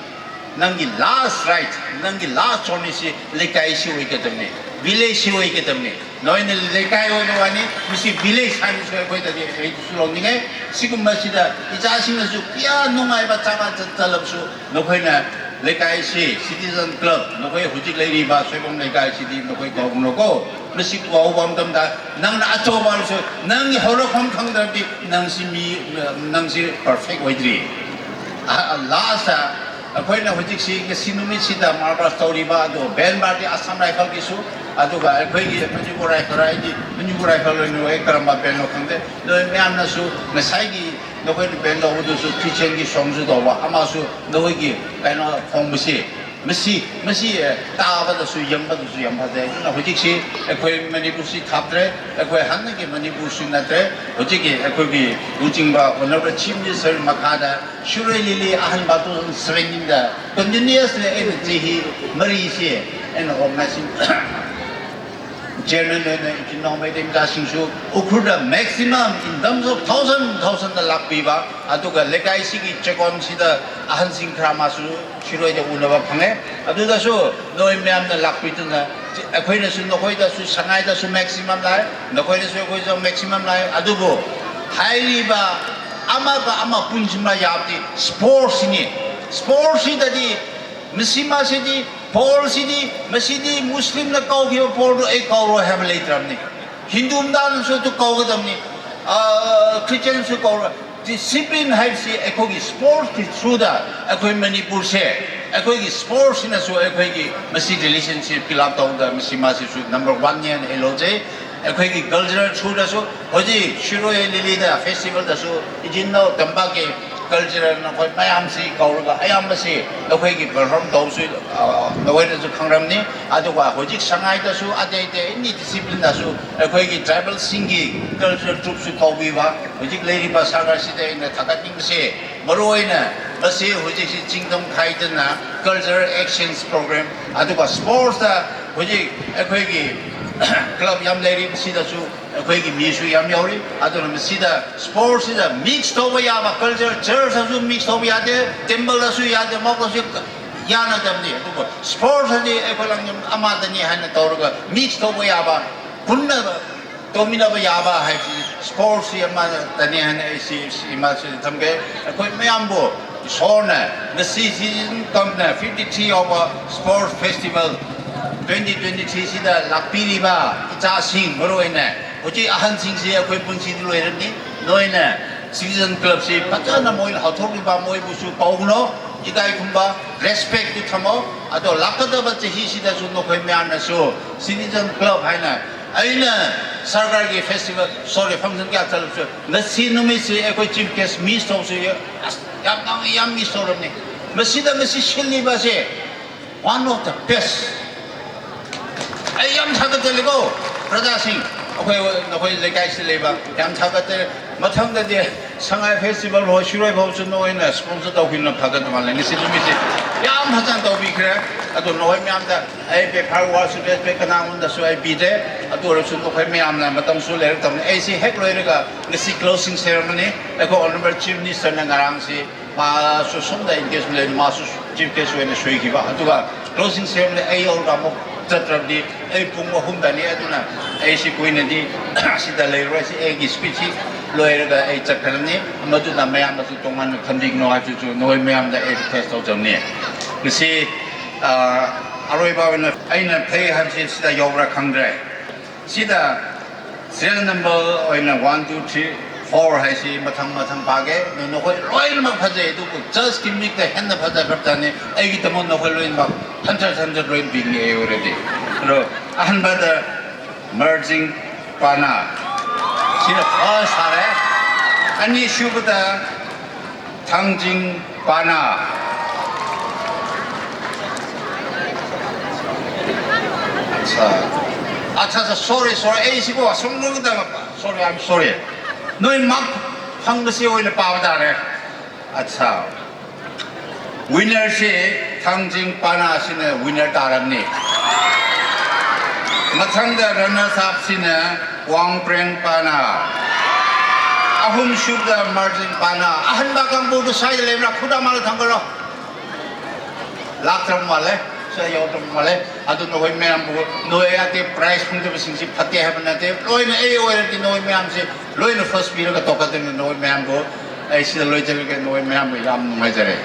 ꯅꯪꯒꯤ ꯂꯥꯁ ꯔꯥꯏꯠ, ꯅꯪꯒꯤ ꯂꯥꯁ ꯖꯔꯅꯤꯁꯤ ꯂꯩꯀꯥꯏꯁꯤ ꯑꯣꯏꯒꯗꯕꯅꯤ, ꯚꯤꯂꯦꯖꯁꯤ ꯑꯣꯏꯒꯗꯕꯅꯤ꯫ ꯅꯣꯏꯅ ꯂꯩꯀꯥꯏ ꯑꯣꯏꯕ ꯋꯥꯅꯤ, ꯃꯁꯤ ꯚꯤꯂꯦꯖ ꯍꯥꯏꯕꯁꯨ ꯑꯩꯈꯣꯏꯗꯗꯤ ꯑꯩꯁꯨ ꯂꯧꯅꯤꯡꯉꯦ꯫ ꯁꯤꯒꯨꯝꯕꯁꯤꯗ ꯏꯆꯥꯁꯤꯡꯅꯁꯨ ꯀꯌꯥ ꯅꯨꯡꯉꯥꯏꯕ ꯖꯒꯥ ꯆꯠ-, ꯆꯠꯂꯕꯁꯨ, ꯅꯈꯣꯏꯅ ꯂꯩꯀꯥꯏꯁꯤ, ꯁꯤꯇꯤꯖꯟ ꯀ꯭ꯂꯕ, ꯅꯈꯣꯏ ꯍꯧꯖꯤꯛ ꯂꯩꯔꯤꯕ ꯁꯣꯏꯕꯝ ꯂꯩꯀꯥꯏꯁꯤꯗꯤ ꯅꯈꯣꯏ ꯀꯧꯒꯅꯨꯀꯣ꯫ ꯃꯁꯤ ꯀꯧꯕ ꯃꯇꯝꯗ ꯅꯪꯅ ꯑꯆꯧꯕ ꯑꯣꯏꯔꯁꯨ, ꯅꯪꯒꯤ ꯍꯧꯔꯛꯐꯝ ꯈꯪꯗ꯭ꯔꯗꯤ ꯅꯪꯁꯤ ꯃꯤ, ꯅꯪꯁꯤ ꯄꯔꯐꯦꯛ ꯑꯣꯏꯗ꯭ꯔꯤ꯫ ꯂꯥꯁꯇ ꯑꯩꯈꯣꯏꯅ ꯍꯧꯖꯤꯛꯁꯤ, ꯉꯁꯤ ꯅꯨꯃꯤꯠꯁꯤꯗ ꯃꯥꯔꯆ ꯄꯥꯁ ꯇꯧꯔꯤꯕ ꯑꯗꯨ ꯕꯦꯟ ꯄꯥꯔꯇꯤ ꯑꯁꯥꯝ ꯔꯥꯏꯐꯜꯒꯤꯁꯨ, ꯑꯗꯨꯒ ꯑꯩꯈꯣꯏꯒꯤ ꯃꯅꯤꯄꯨꯔ ꯔꯥꯏꯐꯜ, ꯑꯩꯗꯤ ꯃꯅꯤꯄꯨꯔ ꯔꯥꯏꯐꯜ ꯑꯣꯏꯅ ꯑꯩ ꯀꯔꯝꯕ ꯕꯦꯟꯅꯣ ꯈꯪꯗꯦ꯫ ꯅꯣꯏ ꯃꯌꯥꯝꯅꯁꯨ ꯉꯁꯥꯏꯒꯤ ꯅꯈꯣꯏꯅ ꯕꯦꯟ ꯇꯧꯕꯗꯨꯁꯨ ꯈ꯭ꯔꯤꯁꯇꯤꯌꯟꯒꯤ ꯁꯣꯡꯁꯨ ꯇꯧꯕ, ꯑꯃꯁꯨ ꯅꯈꯣꯏꯒꯤ ꯀꯩꯅꯣ ꯈꯣꯡꯕꯁꯤ, ꯃꯁꯤ, ꯃꯁꯤ, ꯑꯦ, ꯇꯥꯕꯗꯁꯨ ꯌꯦꯡꯕꯗꯁꯨ ꯌꯥꯝ ꯐꯖꯩ꯫ ꯑꯗꯨꯅ ꯍꯧꯖꯤꯛꯁꯤ ꯑꯩꯈꯣꯏ ꯃꯅꯤꯄꯨꯔꯁꯤ ꯊꯥꯞꯇ꯭ꯔꯦ, ꯑꯩꯈꯣꯏ ꯍꯥꯟꯅꯒꯤ ꯃꯅꯤꯄꯨꯔꯁꯨ ꯅꯠꯇ꯭ꯔꯦ꯫ ꯍꯧꯖꯤꯛꯀꯤ ꯑꯩꯈꯣꯏꯒꯤ ꯂꯨꯆꯤꯡꯕ ꯑꯣꯅꯔꯦꯕꯜ ꯆꯤꯐ ꯃꯤꯅꯤꯁꯇꯔ ꯃꯈꯥꯗ ꯁꯤꯔꯣꯏ ꯂꯤꯂꯤ ꯑꯍꯥꯟꯕ two thousand seventeen-ꯗ continuously ꯑꯩꯅ ꯆꯍꯤ ꯃꯔꯤꯁꯦ ꯑꯩꯅ ꯑꯣꯔꯒꯅꯥꯏꯖꯤꯡ ꯆꯤꯌꯔꯃꯦꯟ ꯑꯣꯏꯅ ꯏꯆꯤꯟ ꯏꯅꯥꯎ ꯃꯩꯇꯩ ꯃꯆꯥꯁꯤꯡꯁꯨ ꯎꯈ꯭ꯔꯨꯜꯗ maximum in terms of thousand, thousand-ꯗ ꯂꯥꯛꯄꯤꯕ, ꯑꯗꯨꯒ ꯂꯩꯀꯥꯏꯁꯤꯒꯤ ꯆꯦꯛꯀꯣꯟꯁꯤꯗ ꯑꯍꯟꯁꯤꯡ ꯈꯔ ꯑꯃꯁꯨ ꯁꯤꯔꯣꯏꯗ ꯎꯅꯕ ꯐꯪꯉꯦ꯫ ꯑꯗꯨꯗꯁꯨ ꯅꯣꯏ ꯃꯌꯥꯝꯅ ꯂꯥꯛꯄꯤꯗꯨꯅ ꯑꯩꯈꯣꯏꯅꯁꯨ ꯅꯈꯣꯏꯗꯁꯨ ꯁꯉꯥꯏꯗꯁꯨ maximum ꯂꯥꯛꯑꯦ, ꯅꯈꯣꯏꯅꯁꯨ ꯑꯩꯈꯣꯏꯗ maximum ꯂꯥꯛꯑꯦ꯫ ꯑꯗꯨꯕꯨ ꯍꯥꯏꯔꯤꯕ ꯑꯃꯒ ꯑꯃ ꯄꯨꯟꯁꯤꯟꯕ ꯌꯥꯕꯗꯤ ꯁ꯭ꯄꯣꯔꯠꯁꯅꯤ꯫ ꯁ꯭ꯄꯣꯔꯠꯁꯤꯗꯗꯤ ꯃꯁꯤ ꯃꯁꯤꯗꯤ ꯄꯣꯜꯁꯤꯗꯤ, ꯃꯁꯤꯗꯤ ꯃꯨꯁꯂꯤꯝꯅ ꯀꯧꯈꯤꯕ ꯄꯣꯜꯗꯨ ꯑꯩ ꯀꯧꯔꯣꯏ ꯍꯥꯏꯕ ꯂꯩꯇ꯭ꯔꯕꯅꯤ꯫ ꯍꯤꯟꯗꯨ ꯃꯆꯥꯅꯁꯨ ꯑꯗꯨ ꯀꯧꯒꯗꯕꯅꯤ, ꯈ꯭ꯔꯤꯁꯇꯤꯌꯥꯟꯁꯨ ꯀꯧꯔꯣꯏ꯫ ꯗꯤꯁꯤꯄ꯭ꯂꯤꯟ ꯍꯥꯏꯕꯁꯤ ꯑꯩꯈꯣꯏꯒꯤ ꯁ꯭ꯄꯣꯔꯠꯁꯀꯤ ꯊ꯭ꯔꯨꯗ ꯑꯩꯈꯣꯏ ꯃꯅꯤꯄꯨꯔꯁꯦ, ꯑꯩꯈꯣꯏꯒꯤ ꯁ꯭ꯄꯣꯔꯠꯁꯤꯅꯁꯨ ꯑꯩꯈꯣꯏꯒꯤ ꯃꯁꯤ ꯔꯤꯂꯦꯁꯟꯁꯤꯞ ꯀꯤꯞ ꯑꯞ ꯇꯧꯕꯗ ꯃꯁꯤ ꯃꯥꯁꯤꯁꯨ ꯅꯝꯕꯔ ꯋꯥꯟꯅꯤ ꯍꯥꯏꯅ ꯑꯩ ꯂꯧꯖꯩ꯫ ꯑꯩꯈꯣꯏꯒꯤ ꯀꯜꯆꯔꯦꯜ ꯊ꯭ꯔꯨꯗꯁꯨ ꯍꯧꯖꯤꯛ ꯁꯤꯔꯣꯏ ꯂꯤꯂꯤꯗ ꯐꯦꯁꯇꯤꯚꯦꯜꯗꯁꯨ ꯏꯆꯤꯟ ꯏꯅꯥꯎ ꯇꯝꯄꯥꯛꯀꯤ ꯀꯜꯆꯔꯦꯜ ꯅꯈꯣꯏ ꯃꯌꯥꯝꯁꯤ ꯀꯧꯔꯒ ꯑꯌꯥꯝꯕꯁꯤ ꯑꯩꯈꯣꯏꯒꯤ ꯄꯔꯐꯣꯔꯝ ꯇꯧꯕꯁꯨ ꯅꯈꯣꯏꯅꯁꯨ ꯈꯪꯔꯝꯅꯤ꯫ ꯑꯗꯨꯒ ꯍꯧꯖꯤꯛ ꯁꯉꯥꯏꯗꯁꯨ ꯑꯇꯩ ꯑꯇꯩ ꯑꯦꯅꯤ ꯗꯤꯁꯤꯄ꯭ꯂꯤꯟꯗꯁꯨ ꯑꯩꯈꯣꯏꯒꯤ ꯇ꯭ꯔꯥꯏꯕꯦꯜꯁꯤꯡꯒꯤ ꯀꯜꯆꯔꯦꯜ ꯇ꯭ꯔꯨꯞꯁꯨ ꯀꯧꯕꯤꯕ ꯍꯧꯖꯤꯛ ꯂꯩꯔꯤꯕ ꯁꯔꯀꯥꯔꯁꯤꯗ ꯑꯩꯅ ꯊꯥꯒꯠꯅꯤꯡꯕꯁꯦ, ꯃꯔꯨꯑꯣꯏꯅ ꯃꯁꯤ ꯍꯧꯖꯤꯛꯁꯤ ꯆꯤꯡꯗꯝ ꯈꯥꯏꯗꯅ ꯀꯜꯆꯔꯦꯜ ꯑꯦꯛꯁꯆꯦꯟꯖ ꯄ꯭ꯔꯣꯒ꯭ꯔꯥꯝ ꯑꯗꯨꯒ ꯁ꯭ꯄꯣꯔꯠꯁꯇ ꯍꯧꯖꯤꯛ ꯑꯩꯈꯣꯏꯒꯤ ꯀ꯭ꯂꯕ ꯌꯥꯝ ꯂꯩꯔꯤꯕꯁꯤꯗꯁꯨ ꯑꯩꯈꯣꯏꯒꯤ ꯃꯤꯁꯨ ꯌꯥꯝ ꯌꯥꯎꯔꯤ꯫ ꯑꯗꯨꯅ ꯃꯁꯤꯗ ꯁ꯭ꯄꯣꯔꯠꯁꯤꯗ ꯃꯤꯛꯁ ꯇꯧꯕ ꯌꯥꯕ, ꯀꯜꯆꯔ, ꯆꯔꯆꯇꯁꯨ ꯃꯤꯛꯁ ꯇꯧꯕ ꯌꯥꯗꯦ, ꯇꯦꯝꯄꯜꯗꯁꯨ ꯌꯥꯗꯦ, ꯃꯈꯣꯏꯁꯨ ꯌꯥꯅꯗꯕꯅꯤ꯫ ꯑꯗꯨꯕꯨ ꯁ꯭ꯄꯣꯔꯠꯁ ꯑꯁꯤ ꯑꯩꯈꯣꯏ ꯂꯝꯗꯝ ꯑꯃꯗꯅꯤ ꯍꯥꯏꯅ ꯇꯧꯔꯒ ꯃꯤꯛꯁ ꯇꯧꯕ ꯌꯥꯕ, ꯄꯨꯟꯅ ꯇꯧꯃꯤꯟꯅꯕ ꯌꯥꯕ ꯍꯥꯏꯕꯁꯤ ꯁ꯭ꯄꯣꯔꯠꯁꯤ ꯑꯃꯗꯅꯤ ꯍꯥꯏꯅ ꯑꯩ ꯁꯤ ꯁꯤ ꯏꯃꯥꯁꯤꯗ ꯊꯝꯒꯦ꯫ ꯑꯩꯈꯣꯏ ꯃꯌꯥꯝꯕꯨ ꯏꯁꯣꯔꯅ ꯉꯁꯤ ꯁꯤꯖꯟ ꯀꯞꯅ ꯐꯤꯐꯇꯤ ꯊ꯭ꯔꯤ ꯌꯥꯎꯕ ꯁ꯭ꯄꯣꯔꯠꯁ ꯐꯦꯁꯇꯤꯚꯦꯜ ꯇ꯭ꯋꯦꯟꯇꯤ ꯇ꯭ꯋꯦꯟꯇꯤ ꯊ꯭ꯔꯤꯁꯤꯗ ꯂꯥꯛꯄꯤꯔꯤꯕ ꯏꯆꯥꯁꯤꯡ, ꯃꯔꯨꯑꯣꯏꯅ ꯍꯧꯖꯤꯛ ꯑꯍꯟꯁꯤꯡꯁꯤ ꯑꯩꯈꯣꯏ ꯄꯨꯟꯁꯤꯗꯤ ꯂꯣꯏꯔꯅꯤ꯫ ꯅꯣꯏꯅ ꯁꯤꯇꯤꯖꯟ ꯀ꯭ꯂꯕꯁꯤ ꯐꯖꯅ ꯃꯣꯏ ꯍꯧꯊꯣꯛꯂꯤꯕ ꯃꯣꯏꯕꯨꯁꯨ ꯀꯧꯒꯅꯣ, ꯏꯀꯥꯏ ꯈꯨꯝꯕ, ꯔꯦꯁꯄꯦꯛꯇꯨ ꯊꯝꯃꯣ꯫ ꯑꯗꯣ ꯂꯥꯛꯀꯗꯕ ꯆꯍꯤꯁꯤꯗꯁꯨ ꯅꯈꯣꯏ ꯃꯌꯥꯝꯅꯁꯨ ꯁꯤꯇꯤꯖꯟ ꯀ꯭ꯂꯕ ꯍꯥꯏꯅ ꯑꯩꯅ ꯁꯔꯀꯥꯔꯒꯤ ꯐꯦꯁꯇꯤꯚꯦꯜ, ꯁꯣꯔꯤ, ꯐꯪꯁꯟ ꯀꯌꯥ ꯆꯠꯂꯕꯁꯨ ꯉꯁꯤ ꯅꯨꯃꯤꯠꯁꯤ ꯑꯩꯈꯣꯏ ꯆꯤꯐ ꯒꯦꯁ ꯃꯤꯁ ꯇꯧꯕꯁꯨ ꯑꯁ ꯌꯥꯝ ꯌꯥꯝ ꯃꯤꯁ ꯇꯧꯔꯕꯅꯤ꯫ ꯃꯁꯤꯗ ꯉꯁꯤ ꯁꯤꯜꯂꯤꯕꯁꯦ one of the best꯫ ꯑꯩ ꯌꯥꯝ ꯊꯥꯒꯠꯆꯔꯤꯀꯣ ꯄ꯭ꯔꯖꯥꯁꯤꯡ, ꯑꯩꯈꯣꯏ ꯅꯈꯣꯏ ꯂꯩꯀꯥꯏꯁꯤꯗ ꯂꯩꯕ ꯌꯥꯝ ꯊꯥꯒꯠꯆꯔꯤ꯫ ꯃꯊꯪꯗꯗꯤ ꯁꯉꯥꯏ ꯐꯦꯁꯇꯤꯚꯦꯜ ꯍꯣꯏ ꯁꯤꯔꯣꯏ ꯐꯥꯎꯁꯨ ꯅꯣꯏꯅ ꯁ꯭ꯄꯣꯟꯁꯔ ꯇꯧꯕꯤꯅ ꯐꯒꯗꯕ ꯃꯥꯜꯂꯦ꯫ ꯉꯁꯤ ꯅꯨꯃꯤꯠꯁꯤ ꯌꯥꯝ ꯐꯖꯅ ꯇꯧꯕꯤꯈ꯭ꯔꯦ꯫ ꯑꯗꯣ ꯅꯈꯣꯏ ꯃꯌꯥꯝꯗ ꯑꯩ ꯕꯦꯐꯥꯔ ꯋꯥꯔꯁꯨ ꯔꯦꯁꯄꯦꯛ ꯀꯅꯥꯉꯣꯟꯗꯁꯨ ꯑꯩ ꯄꯤꯗꯦ꯫ ꯑꯗꯨ ꯑꯣꯏꯔꯁꯨ ꯅꯈꯣꯏ ꯃꯌꯥꯝꯅ ꯃꯇꯝꯁꯨ ꯂꯩꯔꯛꯇꯕꯅꯤ꯫ ꯑꯩꯁꯤ ꯍꯦꯛ ꯂꯣꯏꯔꯒ ꯉꯁꯤ ꯀ꯭ꯂꯣꯁꯤꯡ ꯁꯦꯔꯦꯃꯣꯅꯤ ꯑꯩꯈꯣꯏ ꯑꯣꯅꯔꯦꯕꯜ ꯆꯤꯐ ꯃꯤꯅꯤꯁꯇꯔꯅ ꯉꯔꯥꯡꯁꯤ ꯃꯥꯁꯨ ꯁꯣꯝꯗ ꯑꯦꯡꯒꯦꯖꯃꯦꯟ ꯂꯩ, ꯃꯥꯁꯨ ꯆꯤꯐ ꯒꯦꯁ ꯑꯣꯏꯅ ꯁꯣꯏꯈꯤꯕ꯫ ꯑꯗꯨꯒ ꯀ꯭ꯂꯣꯁꯤꯡ ꯁꯦꯔꯦꯃꯣꯅꯤ ꯑꯩ ꯌꯧꯔꯒ ꯑꯃꯨꯛ ꯆꯠꯇ꯭ꯔꯕꯗꯤ ꯑꯩ ꯄꯨꯡ ꯑꯍꯨꯝꯗꯅꯤ꯫ ꯑꯗꯨꯅ ꯑꯩꯁꯤ ꯀꯨꯏꯅꯗꯤ ꯑꯁꯤꯗ ꯂꯩꯔꯣꯏ꯫ ꯁꯤ ꯑꯩꯒꯤ ꯁ꯭ꯄꯤꯆꯁꯤ ꯂꯣꯏꯔꯒ ꯑꯩ ꯆꯠꯈ꯭ꯔꯅꯤ꯫ ꯃꯗꯨꯅ ꯃꯌꯥꯝꯅꯁꯨ ꯇꯣꯉꯥꯟꯅ ꯈꯟꯕꯤꯒꯅꯨ ꯍꯥꯏꯕꯁꯤꯁꯨ ꯅꯈꯣꯏ ꯃꯌꯥꯝꯗ ꯑꯩ ꯔꯤꯀ꯭ꯋꯦꯁ ꯇꯧꯖꯕꯅꯤ꯫ ꯉꯁꯤ ꯑ, ꯑꯔꯣꯏꯕ ꯑꯣꯏꯅ ꯑꯩꯅ ꯐꯩ ꯍꯥꯏꯕꯁꯤ ꯁꯤꯗ ꯌꯧꯕ꯭ꯔꯥ ꯈꯪꯗ꯭ꯔꯦ꯫ ꯁꯤꯗ serial number ꯑꯣꯏꯅ one, two, three, four ꯍꯥꯏꯁꯤ ꯃꯊꯪ ꯃꯊꯪ ꯄꯥꯒꯦ꯫ ꯑꯗꯨ ꯅꯈꯣꯏ ꯂꯣꯏꯅꯃꯛ ꯐꯖꯩ, ꯑꯗꯨꯕꯨ judgeꯀꯤ ꯃꯤꯠꯇ ꯍꯦꯟꯅ ꯐꯖꯈ꯭ꯔꯕꯖꯥꯠꯅꯤ꯫ ꯑꯩꯒꯤꯗꯃꯛ ꯅꯈꯣꯏ ꯂꯣꯏꯅꯃꯛ hundred, hundred ꯂꯣꯏ ꯄꯤꯅꯤ ꯑꯩ already꯫ ꯑꯗꯣ ꯑꯍꯥꯟꯕꯗ ꯃꯔꯖꯤꯡ ꯄꯥꯅꯥ, ꯁꯤꯅ first ꯇꯥꯔꯦ꯫ ꯑꯅꯤꯁꯨꯕꯗ ꯊꯥꯡꯖꯤꯡ ꯄꯥꯅꯥ꯫ ꯑꯠꯁꯥ꯫ ꯑꯠꯁꯥ, ꯑꯠꯁꯥ, sorry, sorry, ꯑꯩ ꯁꯤꯕꯨ ꯑꯁꯨꯝ ꯂꯣꯏꯒꯗꯕ꯫ Sorry, I'm sorry꯫ ꯅꯣꯏ mark ꯐꯪꯕꯁꯤ ꯑꯣꯏꯅ ꯄꯥꯕ ꯇꯥꯔꯦ꯫ ꯑꯠꯁꯥ꯫ Winnerꯁꯤ ꯊꯥꯡꯖꯤꯡ ꯄꯥꯅꯥꯁꯤꯅ winner ꯇꯥꯔꯝꯅꯤ꯫ ꯃꯊꯪꯗ runners upꯁꯤꯅ ꯋꯥꯡꯄ꯭ꯔꯦꯡ ꯄꯥꯅꯥ꯫ ꯑꯍꯨꯝꯁꯨꯕꯗ ꯃꯔꯖꯤꯡ ꯄꯥꯅꯥ꯫ ꯑꯍꯟꯕ ꯀꯥꯡꯕꯨꯗꯨ ꯁ꯭ꯋꯥꯏꯗ ꯂꯩꯕ꯭ꯔꯥ? ꯈꯨꯠ ꯑꯃ ꯊꯥꯡꯒꯠꯂꯣ꯫ ꯂꯥꯛꯇ꯭ꯔꯕ ꯃꯥꯜꯂꯦ꯫ ꯁ꯭ꯋꯥꯏ ꯌꯥꯎꯗ꯭ꯔꯕ ꯃꯥꯜꯂꯦ꯫ ꯑꯗꯨ ꯅꯈꯣꯏ ꯃꯌꯥꯝꯕꯨ, ꯅꯈꯣꯏ ꯑꯗꯤ prize ꯐꯪꯗꯕꯁꯤꯡꯁꯤ ꯐꯠꯇꯦ ꯍꯥꯏꯕ ꯅꯠꯇꯦ꯫ ꯂꯣꯏꯅ ꯑꯩ ꯑꯣꯏꯔꯗꯤ ꯅꯈꯣꯏ ꯃꯌꯥꯝꯁꯤ ꯂꯣꯏꯅ first ꯄꯤꯔꯒ ꯇꯣꯛꯀꯗꯣꯏꯅꯤ꯫ ꯅꯈꯣꯏ ꯃꯌꯥꯝꯕꯨ ꯑꯩ ꯁꯤꯗ ꯂꯣꯏꯖꯔꯒꯦ꯫ ꯅꯈꯣꯏ ꯃꯌꯥꯝꯕꯨ ꯌꯥꯝ ꯅꯨꯡꯉꯥꯏꯖꯔꯦ꯫